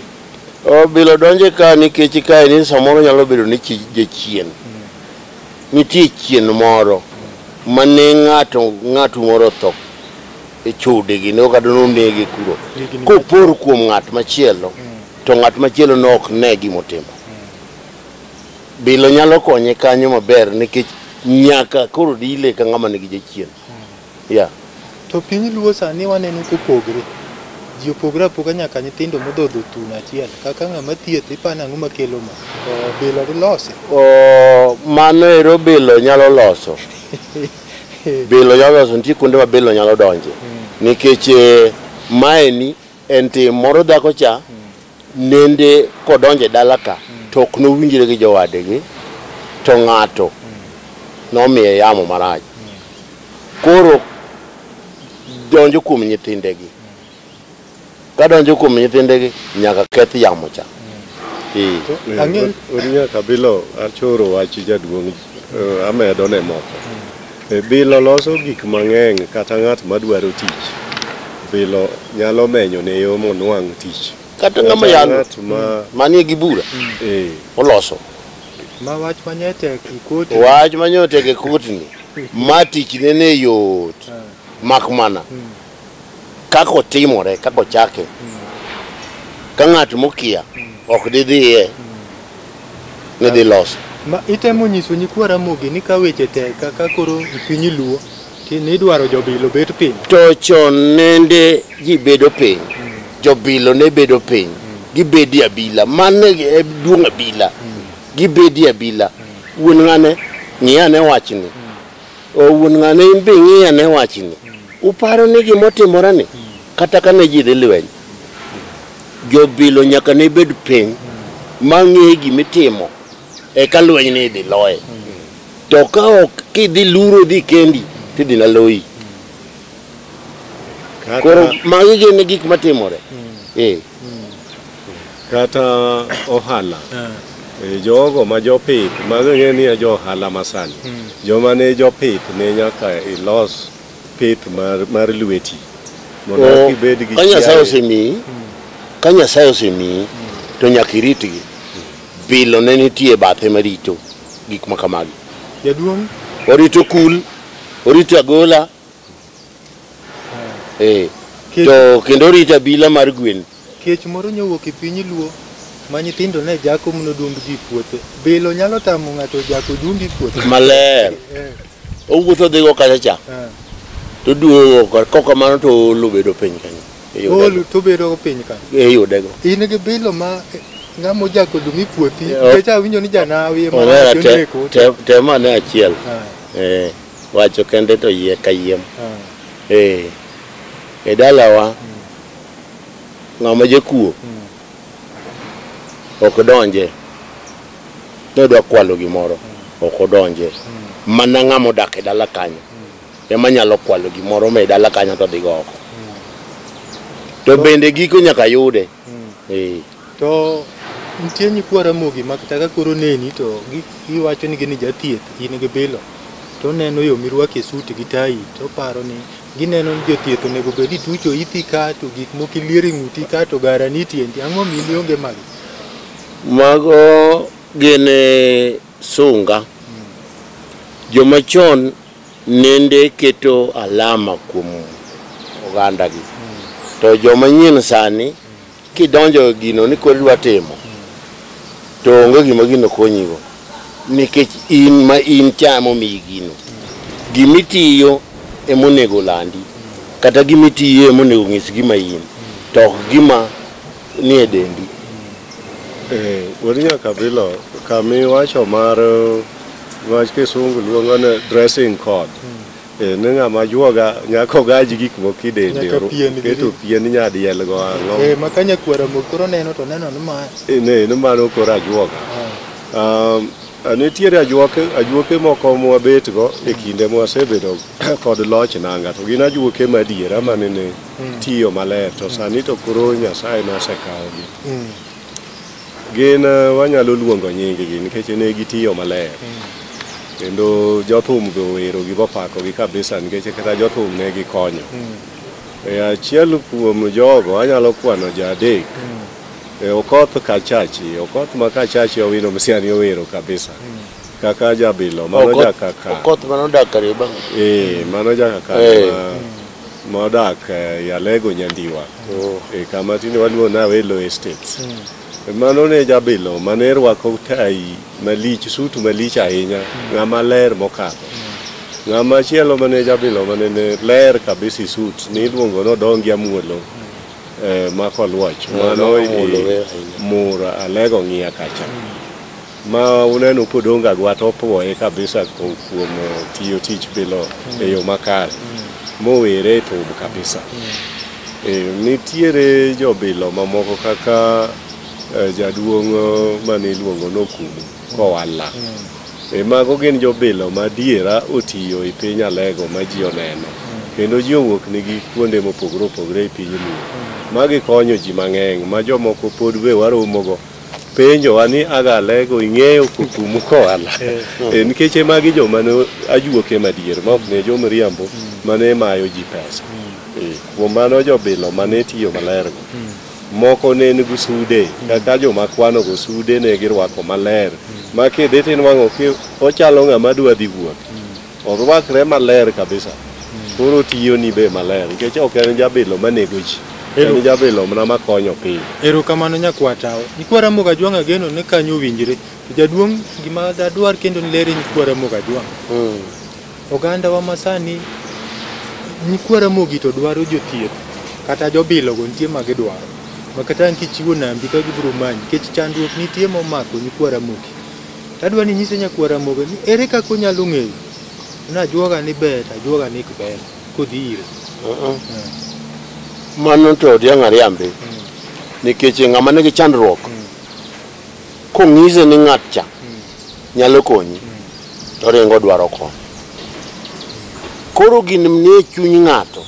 O bilo donje ka nikech kae ni samoro nyalo bedo ni jachien. Nitie chien moro mane ng'ato moro tho e chode gi ne kata nonege kuro. Kopor kuom ng'at machielo to ng'at machielo ne ok ne gimotimo. Bilo nyalo konye kanyo maber nikech nyaka koro dile ka ng'ama nigi jachien. Yeah. To piny Luo sani waneno kopogre. Ji opogre apoga nyaka nyithindo modhodho thuno achiel. Kaka ng'ama thieth ipano ang'o makelo ma? To bilo dilose. Mano ero bilo nyalo loso. Bilo nyalo loso, nitie kuonde ma bilo nyalo donje. Nikech maeni en tim moro dhako cha nende kodonje dala ka to ok nowinjre gi jowadgi to ng'ato nomiye yamo marach. Koro donjo kuom nyithindegi. Ka donjo kuom nyithindegi nyaka keth yamo cha. Nyaka bilo achoro wach jaduong' amedo ne moko. Bilo loso gik mang'eny kata ng'at madwaro tich. Bilo nyalo menyo ne yo monwang' tich. Kata ng'ama yalo manie gi bura oloso. Ma wach manyotek e kotni. Wach manyotek e kotni. Ma tich ne yot. Mak mana. Kaka otimore, kaka ochake. Ka ng'at mokia ok didhiye ne dhi loso. Ma itemo nyiso nyikwa Ramogi ni ka weche tek kaka koro piny Luo nidwaro jobilo bet piny. To chon nende ji bedo piny. Jobilo ne bedo piny. Gibedi abila. Mano e duong' abila. Gibedi abila. Wuon ng'ane ng'iyane wachni. O wuon ng'ane in be ng'iyane wachni. Uparo ni gimotimore ni kata kane ji dhi lweny. Jobilo nyaka ne bed piny ma ng'e gimitimo eka lweny ni idhi loye. To ka ok kidhi luro dhi kendi tidhi na loyi. Koro magi gin gik matimore. Kata ohala. Jogo ma jopith mago ng'e ni jo ohala masani. Joma ne jopith ne nyaka ilos pith mar lweti. Mondo ibed gi ka Nyasaye osemiyi, ka Nyasaye osemiyi to nyaka iritgi. Bilo ne nitie bathe marito gik ma kamagi. Jaduong' orito kul, orito agola. To kendo orito abila mar gwen. Kech moro nyowuok e piny Luo ma nyithindo ne jako mondo dumb ji puothe. Bilo nyalo tamo ng'ato jako dumbi puothe. Maler. Owuotho dhigo kacha cha. To duogo kokamano to olo bedo piny kanyo. Olo to bedo piny kanyo. Iyudego. In gi bilo ma ng'ama ojako dumi puothi. Kech awinjo ni janawi ema oneko. Tema ne achiel. Wacho kende to yie ka yiem. E dalawa ng'ama jakuo ok donje. Nodwa kwalo gimoro ok odonje. Mana ng'ama odak e dala kanyo ema nyalo kwalo gimoro ma e dala kanyo to dhigo oko. To bende giko nyaka yude. To nitie nyikwa Ramogi ma kata ka koro neni to giwacho ni gin jathieth, in gi bilo. To neno yo mirwake suit gi tai to paro ni gineno ni jothieth onego bed ni tucho ithi ka to gik moko iliero e ng'uti ka to gara ni tiendi. Ang'o momiyo ionge magi? Mago gin sunga. Joma chon nende keto alama kuom ogandagi. To joma nyien sani kidonjo gino ni koro idwa timo to onge gima gino konyigo. Nikech in ma in cha emomiyi gino. Gimitiyo emonego landi. Kata gimitiyo emonego ng'is gima in. To ok gima nie dendi. Wuod Nyakabilo, kamiwacho mar wach kisungu luongo ni dressing code. Ni ng'ama juoga nyaka ogaj gik moko e dende. Keto pien nyadiel go ang'o. Ma ka nyakwar Ramogi koro neno to neno ni ma. Ne, ni mano koro ajuoga. Nitiere ajuoke moko mwabet go e kinde mwasebedo kod loch nanga to gin ajuoke madiera manene tiyo maler to sani to koro Nyasaye nosekawogi. Gin wanyalo luongo nying-gi nikech ne gitiyo maler. Kendo jothum be owero gi bopako gi kabisa nikech kata jothum ne gikonyo. Achiel kuom jogo anyalo kwano ji adek. Okoth Kachachi, Okoth ma Kachachi Owino Msiani owero kabisa. Kaka jabilo, mano jakaka. Okoth manodak Kariobangi. Mano jakaka modak Yalego Nyandiwa. Kama tinde waluongo ni Awelo Estates. Mano ne jabilo mane rwako tai malich, sutu malich ahinya, ng'ama ler mokadho. Ng'ama chielo mane jabilo mane ne ler kabisa sut, ni iluongo ni Odongi Amuolo ma Koluoch. Mano Mura Alego ng'iya kacha. Ma uneno Podongo Agwata opuoye kabisa kuom tiyo tich bilo e yo makare. Mowere e thum kabisa. Nitiere jobilo mamoko kaka jaduong' mane iluongo ni Okumu Kowala. Mago gin jobilo madiera otiyo e piny Alego ma ji oneno. Kendo ji owuok nigi kuonde mopogore opogore e piny Luo. Magi konyo ji mang'eny ma jomoko pod be waromogo. Penjowa ni aga Alego ing'eyo Okumu Kowala. Nikech magi joma ne ajuoke madier ma ok ne jomiriambo mane mayo ji pesa. Kuom mano jobilo mane tiyo maler go. Moko ne nigi sude, kaka joma kwano go sude ne girwako maler. Ma kidhi tinwang'o ki ochalo ng'ama dwa dhi wuoth. Orwakre maler kabisa. Koro tiyo ni be maler nikech ok en jabilo manego ji. En jabilo mana makonyo piny. Erokamano nyakwatao. Nyikwa Ramogi Ajwang' ageno ni kanyo owinjre. To jaduong' gima dadwar kendo ni lere nyikwa Ramogi Ajwang'. Oganda wa masani nyikwa Ramogi to dwaro jothieth kata jobilo go nitie ma gidwaro. Ma kata an kichiwo nambi ka gibiro manyi nikech chandruok nitie momako nyikwa Ramogi. Tadwa ni nyise nyakwa Ramogi ni ere kaka onyalo ng'eyo ni ajuoga ni ber to ajuoga ni ok ber kodhi ire. Mano to odiang' ariambe. Nikech ng'ama nigi chandruok kong'ise ni ng'at cha nyalo konyi to ringo dwaro kony. Koro gini nie chuny ng'ato,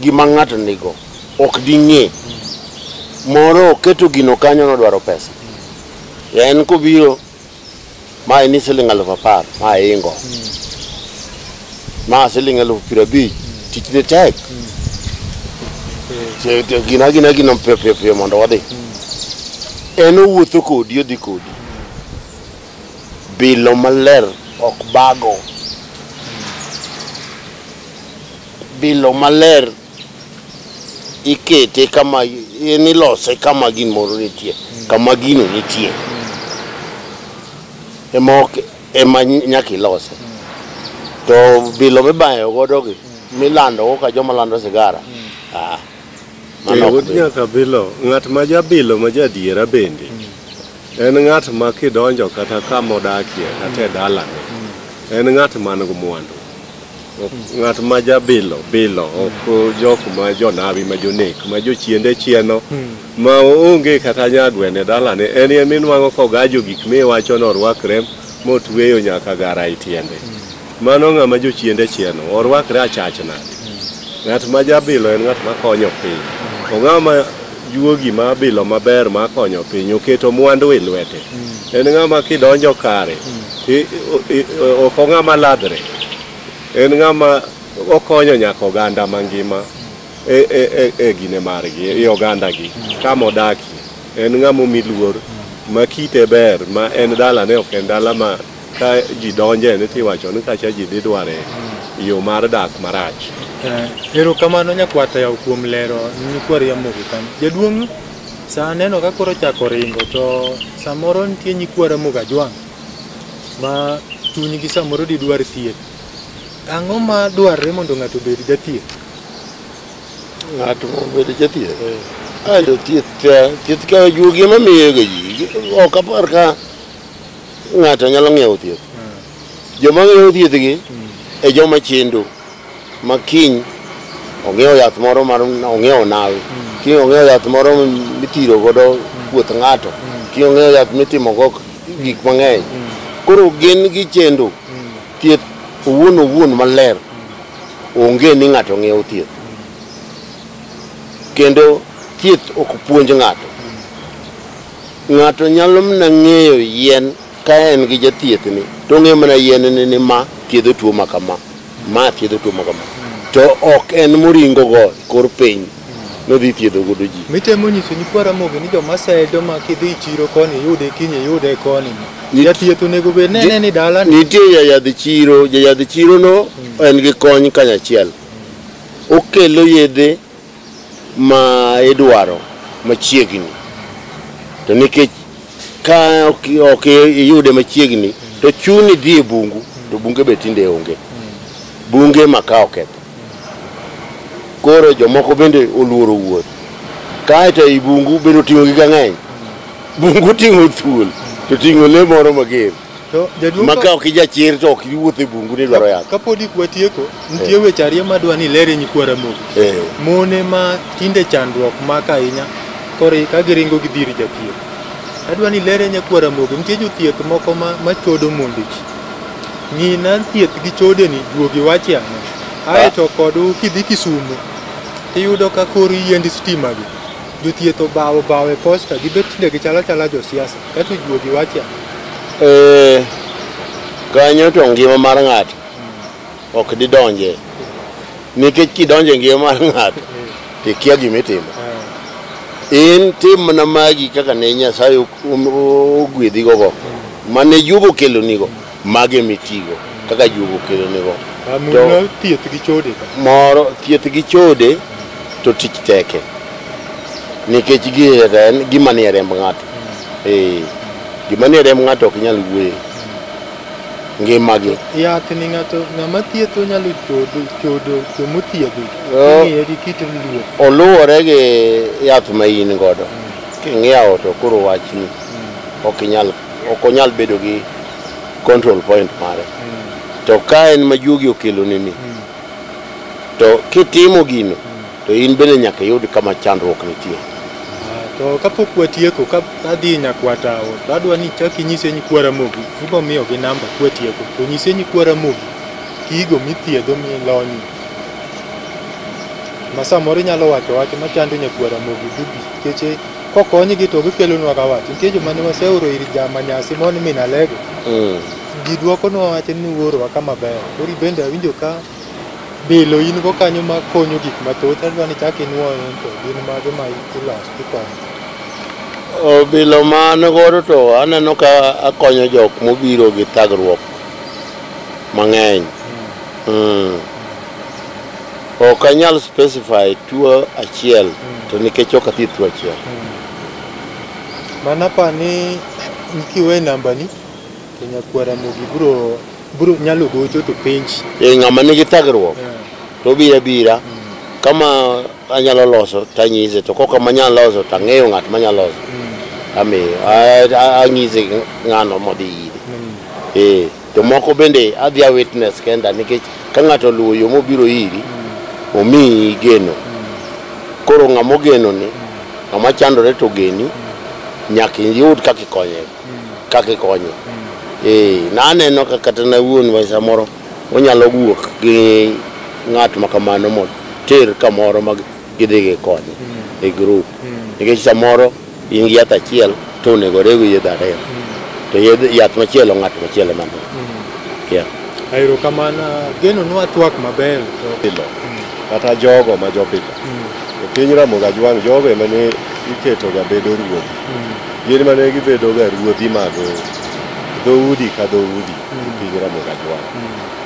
gima ng'ato nigo ok ding'e. Moro oketo gino kanyo nodwaro pesa. En kobiro ma en siling 10,000 ma ingo. Ma siling 50,000 tich ne tek. Gina gina gino piyo piyo piyo mondo wadhi. En owuotho kodi odhi kodi. Bilo maler ok bago. Bilo maler ikete kama en ilose kama gin moro nitie, kama gino nitie. Ema ok ema nyaka ilose. To bilo mibayo godo gi milando go ka joma lando sigara. Wuod nyaka bilo, ng'at ma jabilo ma jadiera bende en ng'at ma kidonjo kata kama odakie kata e dalane en ng'at man gi mwandu. Ng'at ma jabilo bilo ok jok ma jonabi ma jonek ma jochiende chieno ma onge kata nyagwene dalane en eminwang'o kogajo gik miwacho norwakre motweyo nyaka gara e tiende. Mano ng'ama jochiende chieno orwakre achach nade. Ng'at ma jabilo en ng'at makonyo piny. Ong'ama juogi ma bilo maber ma konyo piny oketo mwandu e lwete. En ng'ama kidonjo kare ok ong'ama ladre. En ng'ama okonyo nyaka oganda mangima e gine margi, e oganda gi kama odakie. En ng'ama omi luor ma kite ber ma en dalane ok en dala ma ka ji donje ni tiwacho ni kacha ji dhi dware yo mar dak marach. Erokamano nyakwata yaw kuom lero nyikwa Ramogi kanyo. Jaduong' sa aneno ka koro chako ringo to samoro nitie nyikwa Ramogi Ajwang' ma chunygi samoro didwar thieth. Ang'o ma dwarre mondo ng'ato obed jathieth? Ng'ato obed jathieth? Ato thieth ka juogi ema miyo ga ji. Ok apar ka ng'ato nyalo ng'iewo thieth. Joma ng'iewo thieth gi e joma chendo ma kiny ong'iewo yath moro mar ong'iewo nawi, kiny ong'iewo yath moro mitiro godo puoth ng'ato, kiny ong'iewo yath mitimo go gik mang'eny. Koro gin gi chendo thieth owuon owuon maler onge ni ng'ato ng'iewo thieth. Kendo thieth ok puonj ng'ato. Ng'ato nyalo mana ng'eyo yien ka en gi jathieth ni to ong'eyo mana yien ni ma thiedho tuo ma kama, ma thiedho tuo ma kama. To ok en moringo go kor piny nodhi thiedho godo ji. Mitemo nyiso nyikwa Ramogi ni joma sedo ma kidhi chiro koni iyude kiny iyude koni. Jathieth onego bed ne ni dala ni. Nitie jayadh chiro, jayadh chiro no en gi kony kanyachiel. Okelo yedhe ma idwaro machiegni. To nikech ka ok iyude machiegni to chuni dhi e bungu, to bunge be tinde onge. Bunge ma ka oketho. Koro jomoko bende oluoro wuoth. Kaeto ei bungu bende oting'o gik mang'eny. Bungu oting'o thuol, to oting'o lee moro mager. To jaduong' Ma ka ok ijachir to ok iwuoth e bungu ni idwaro yath. Kapod ik watieko, nitie weche ariyo madwa ni ilere nyikwa Ramogi. Mone ma tinde chandruok mako ahinya koro ka giringo gidhi ir jathieth. Adwa ni ilere nyakwa Ramogi, nitie jothieth moko ma chodo monde ji. Ng'ina thieth gi chode ni juogi wache ang'o? Aeto kod kidhi Kisumo, tiyudo ka kor yiend stima gi, jothieth obawo bawo e posta, gibet tinde gichalo achala josiasa. Kato juogi wache ang'o? Kanyo to ngima mar ng'ato ok didonje. Nikech kidonje e ngima mar ng'ato to ikia gima itimo. In tim mana magi kaka ne Nyasaye ogwedhigo go. Mane juogo okelonigo, mago emitigo kaka juogo okelonigo. Mulna thieth gi chode ka. Moro thieth gi chode to tich teke. Nikech en gima nie remb ng'ato. Gima nie remb ng'ato ok nyal wuoye. Ngimagi. Yath ni ng'ato ng'ama thietho nyalo chodo jomothiedhi. Ing'iye gi kit luo. Oluwore gi yath ma in godo. King'iewo to koro wachni ok onyal bedo gi control point mare. To ka en ma juogi okeloni ni, to kitimo gino, to in bende nyaka iyud kama chandruok nitie. To kapok watieko, ka adhi nyakwa Tawo, to adwa ni ichak inyise nyikwa Ramogi, ibo miyogi namba kwatieko, to nyise nyikwa Ramogi gigo mithiedho milony. Ma samoro inyalo wacho wach machando nyakwa Ramogi dubi, nikech kokonygi to gikelonwa ga wach. Nitie joma ne waseoro ir Jamanyasi moni min Alego. Ji dwokonwa wach ni uorowa kama ber. Koro bende awinjo ka bilo in go kanyo ma konyo gik mathoth, adwa ni ichak inuoyo to gin mage ma iloso ikonyo. Obilo ma an godo to aneno ka akonyo jok mobiro gi thagruok mang'eny. Ok anyal specify tuo achiel to nikech ok athiedh tuo achiel. Mana pa ni kiwe namba ni to nyakwa Ramogi bro nyalo gocho to penji. Ng'ama nigi thagruok to obiro abira kama anyalo loso tanyise, to kok kama anyalo loso tang'eyo ng'at manyalo loso. Amiyo anyise ng'ano modhi ire. To moko bende adhi a witness kenda nikech ka ng'ato oluwo yo mobiro iri, omiyi geno. Koro ng'ama ogeno ni, ng'ama chandore to ogeni, nyaka iyud kaka ikonye. Kaka ikonye. Naneno ka kata na wuon samoro onyalo wuok gi ng'at ma kamano moter kamoro ma gidhi gikonye e group. Nikech samoro in gi yath achiel to onego oreg yedhe ariyo. To yath machielo ng'at machielo ema nigi. Yeah. Erokamano, geno nwa twak maber to Bilo. Kata jogo ma jobilo. E piny Ramogi Ajwang' jogo ema ne iketo ga bedo ruodhi. Gin mane gibedo ga ruodhi mag dhoudi ka dhoudi e piny Ramogi Ajwang'.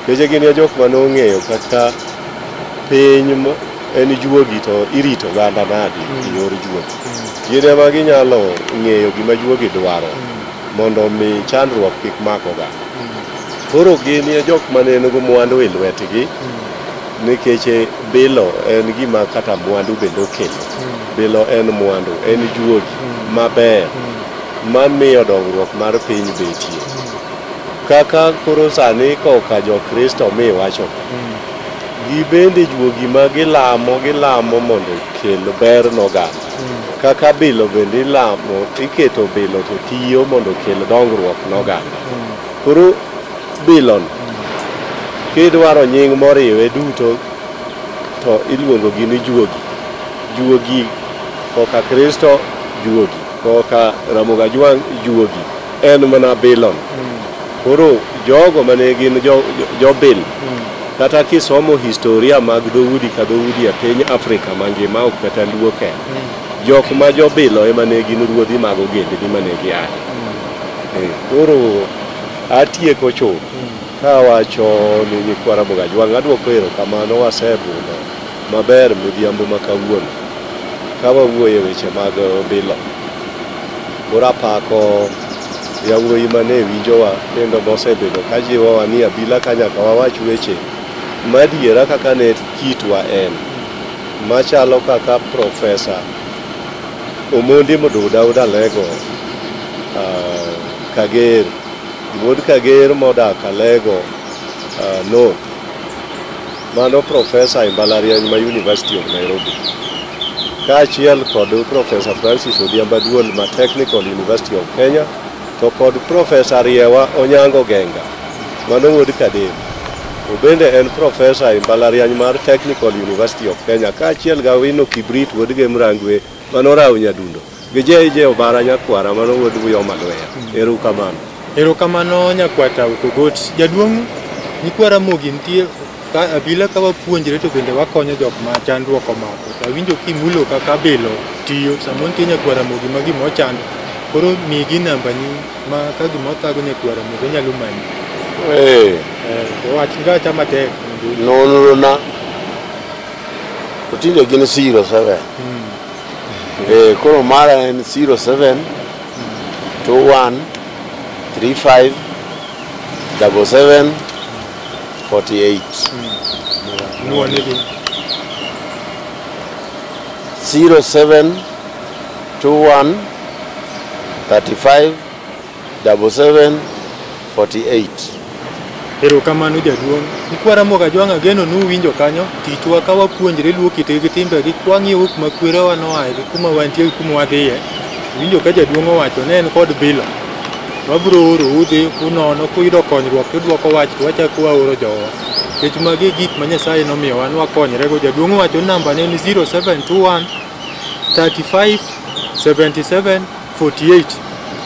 Nikech gin e jok mane ong'eyo kaka piny en juogi to irito oganda nadi e yor juogi. Gin ema ginyalo ng'eyo gima juogi dwaro mondo mi chandruok kik mak oganda. Koro gin e jok mane nigi mwandu e lwetgi nikech bilo en gima kata mwandu bende okelo. Bilo en mwandu, en juogi maber mamiyo dongruok mar piny betie. Kaka koro sani koka jo-Kristo miwacho gibende juogi ma gilamo mondo okel ber n'oganda. Kaka bilo bende ilamo, iketo bilo to tiyo mondo okel dongruok n'oganda. Koro bilo no kidwaro nying moriwe duto to iluongo gi ni juogi. Juogi koka Kristo juogi. Koka Ramogi Ajwang' juogi en mana bilon. Koro jogo mane gin jobil kata kisomo historia mag dhoudi ka dhoudi e piny Afrika mangima ok kata Luo kende. Jok ma jobilo ema ne gin ruodhi mag ogendni mane giaye. Koro atieko chuth kawacho ni nyikwa Ramogi Ajwang' aduoko erokamano wasebudho maber midhiambo ma kawuono ka wawuoyo e weche mag bilo. Koro apako yawuoyi mane winjowa kendo mosebedo ka jiwowa ni abila ka nyaka wawach weche madiera kaka ne kitwa en machalo kaka Profesa Omondi Mduda Alego Kager, wuod Kager modak Alego North. Mano profesa e mbalariany ma University of Nairobi. Kaachiel kod Profesa Francis Odhiambo Aduol ma Technical University of Kenya to kod Profesa Riewa Onyango Genga mano wuod Kader. Obende en profesa e mbalariany mar Technical University of Kenya kaachiel gi Awino Kibrit wuod Gem Rangwe mano Rawo Nyadundo gi JJ Obara Nyakwara mano wuod Uyoma Lweya. Erokamano. Erokamano nyakwata Okogot. Jaduong' nyikwa Ramogi nitie ka abila ka wapuonjre to bende wakonyo jok ma chandruok omako. To awinjo kimulo kaka bilo tiyo samo nitie nyakwa Ramogi ma gima ochando. Koro migi nambani ma ka gima othago nyakwa Ramogi onyalo manyi. To wach gacha matek. Nonro na to tinde gin 07. Koro mara en 07 21 35 77 48. Nuonegi. 07 21 35 77 48. Erokamano jaduong'. Nyikwa Ramogi Ajwang' ageno ni uwinjo kanyo tichwa ka wapuonjre luo kitgi gi timbegi kwang'iyo kuma kwerewa noaye gi kuma wantie gi kuma wadhiye. Iwinjo ka jaduong' owacho ne en kod bilo. Wabiro oro udhi unono kuyudo konyruok tudwoko wach to wachako waoro jowa. Nikech magi e gik ma Nyasaye nomiyowa ni wakonyrego. Jaduong' owacho ni namba ne en 0721 35 77 48.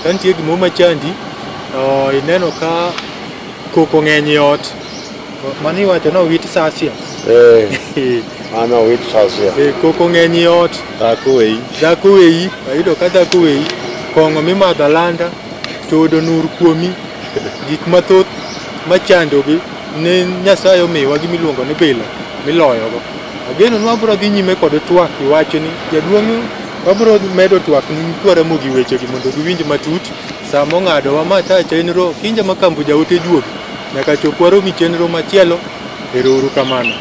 Ka nitie gimoro machandi, ineno ka koko ng'eny e ot, mano iwacho ni owit sasia. Mano owit sasia. Koko ng'eny e ot, Dhako weyi. Dhako weyi, ayudo ka dhako weyi, kong'o mimadho alanda, todo nur kuomi, gik mathoth machandogi ne Nyasaye omiyowa gimiluongo ni bilo miloyogo. Ageno ni wabiro dhi nyime kod twak e wachni. Jaduong' wabiro medo twak ni nyikwa Ramogi wechegi mondo giwinj matut. Sama ong'adowa ma ta chenro kinja ma kambo jaote juogi nyaka chop warom e chenro machielo. Ero uru kamano.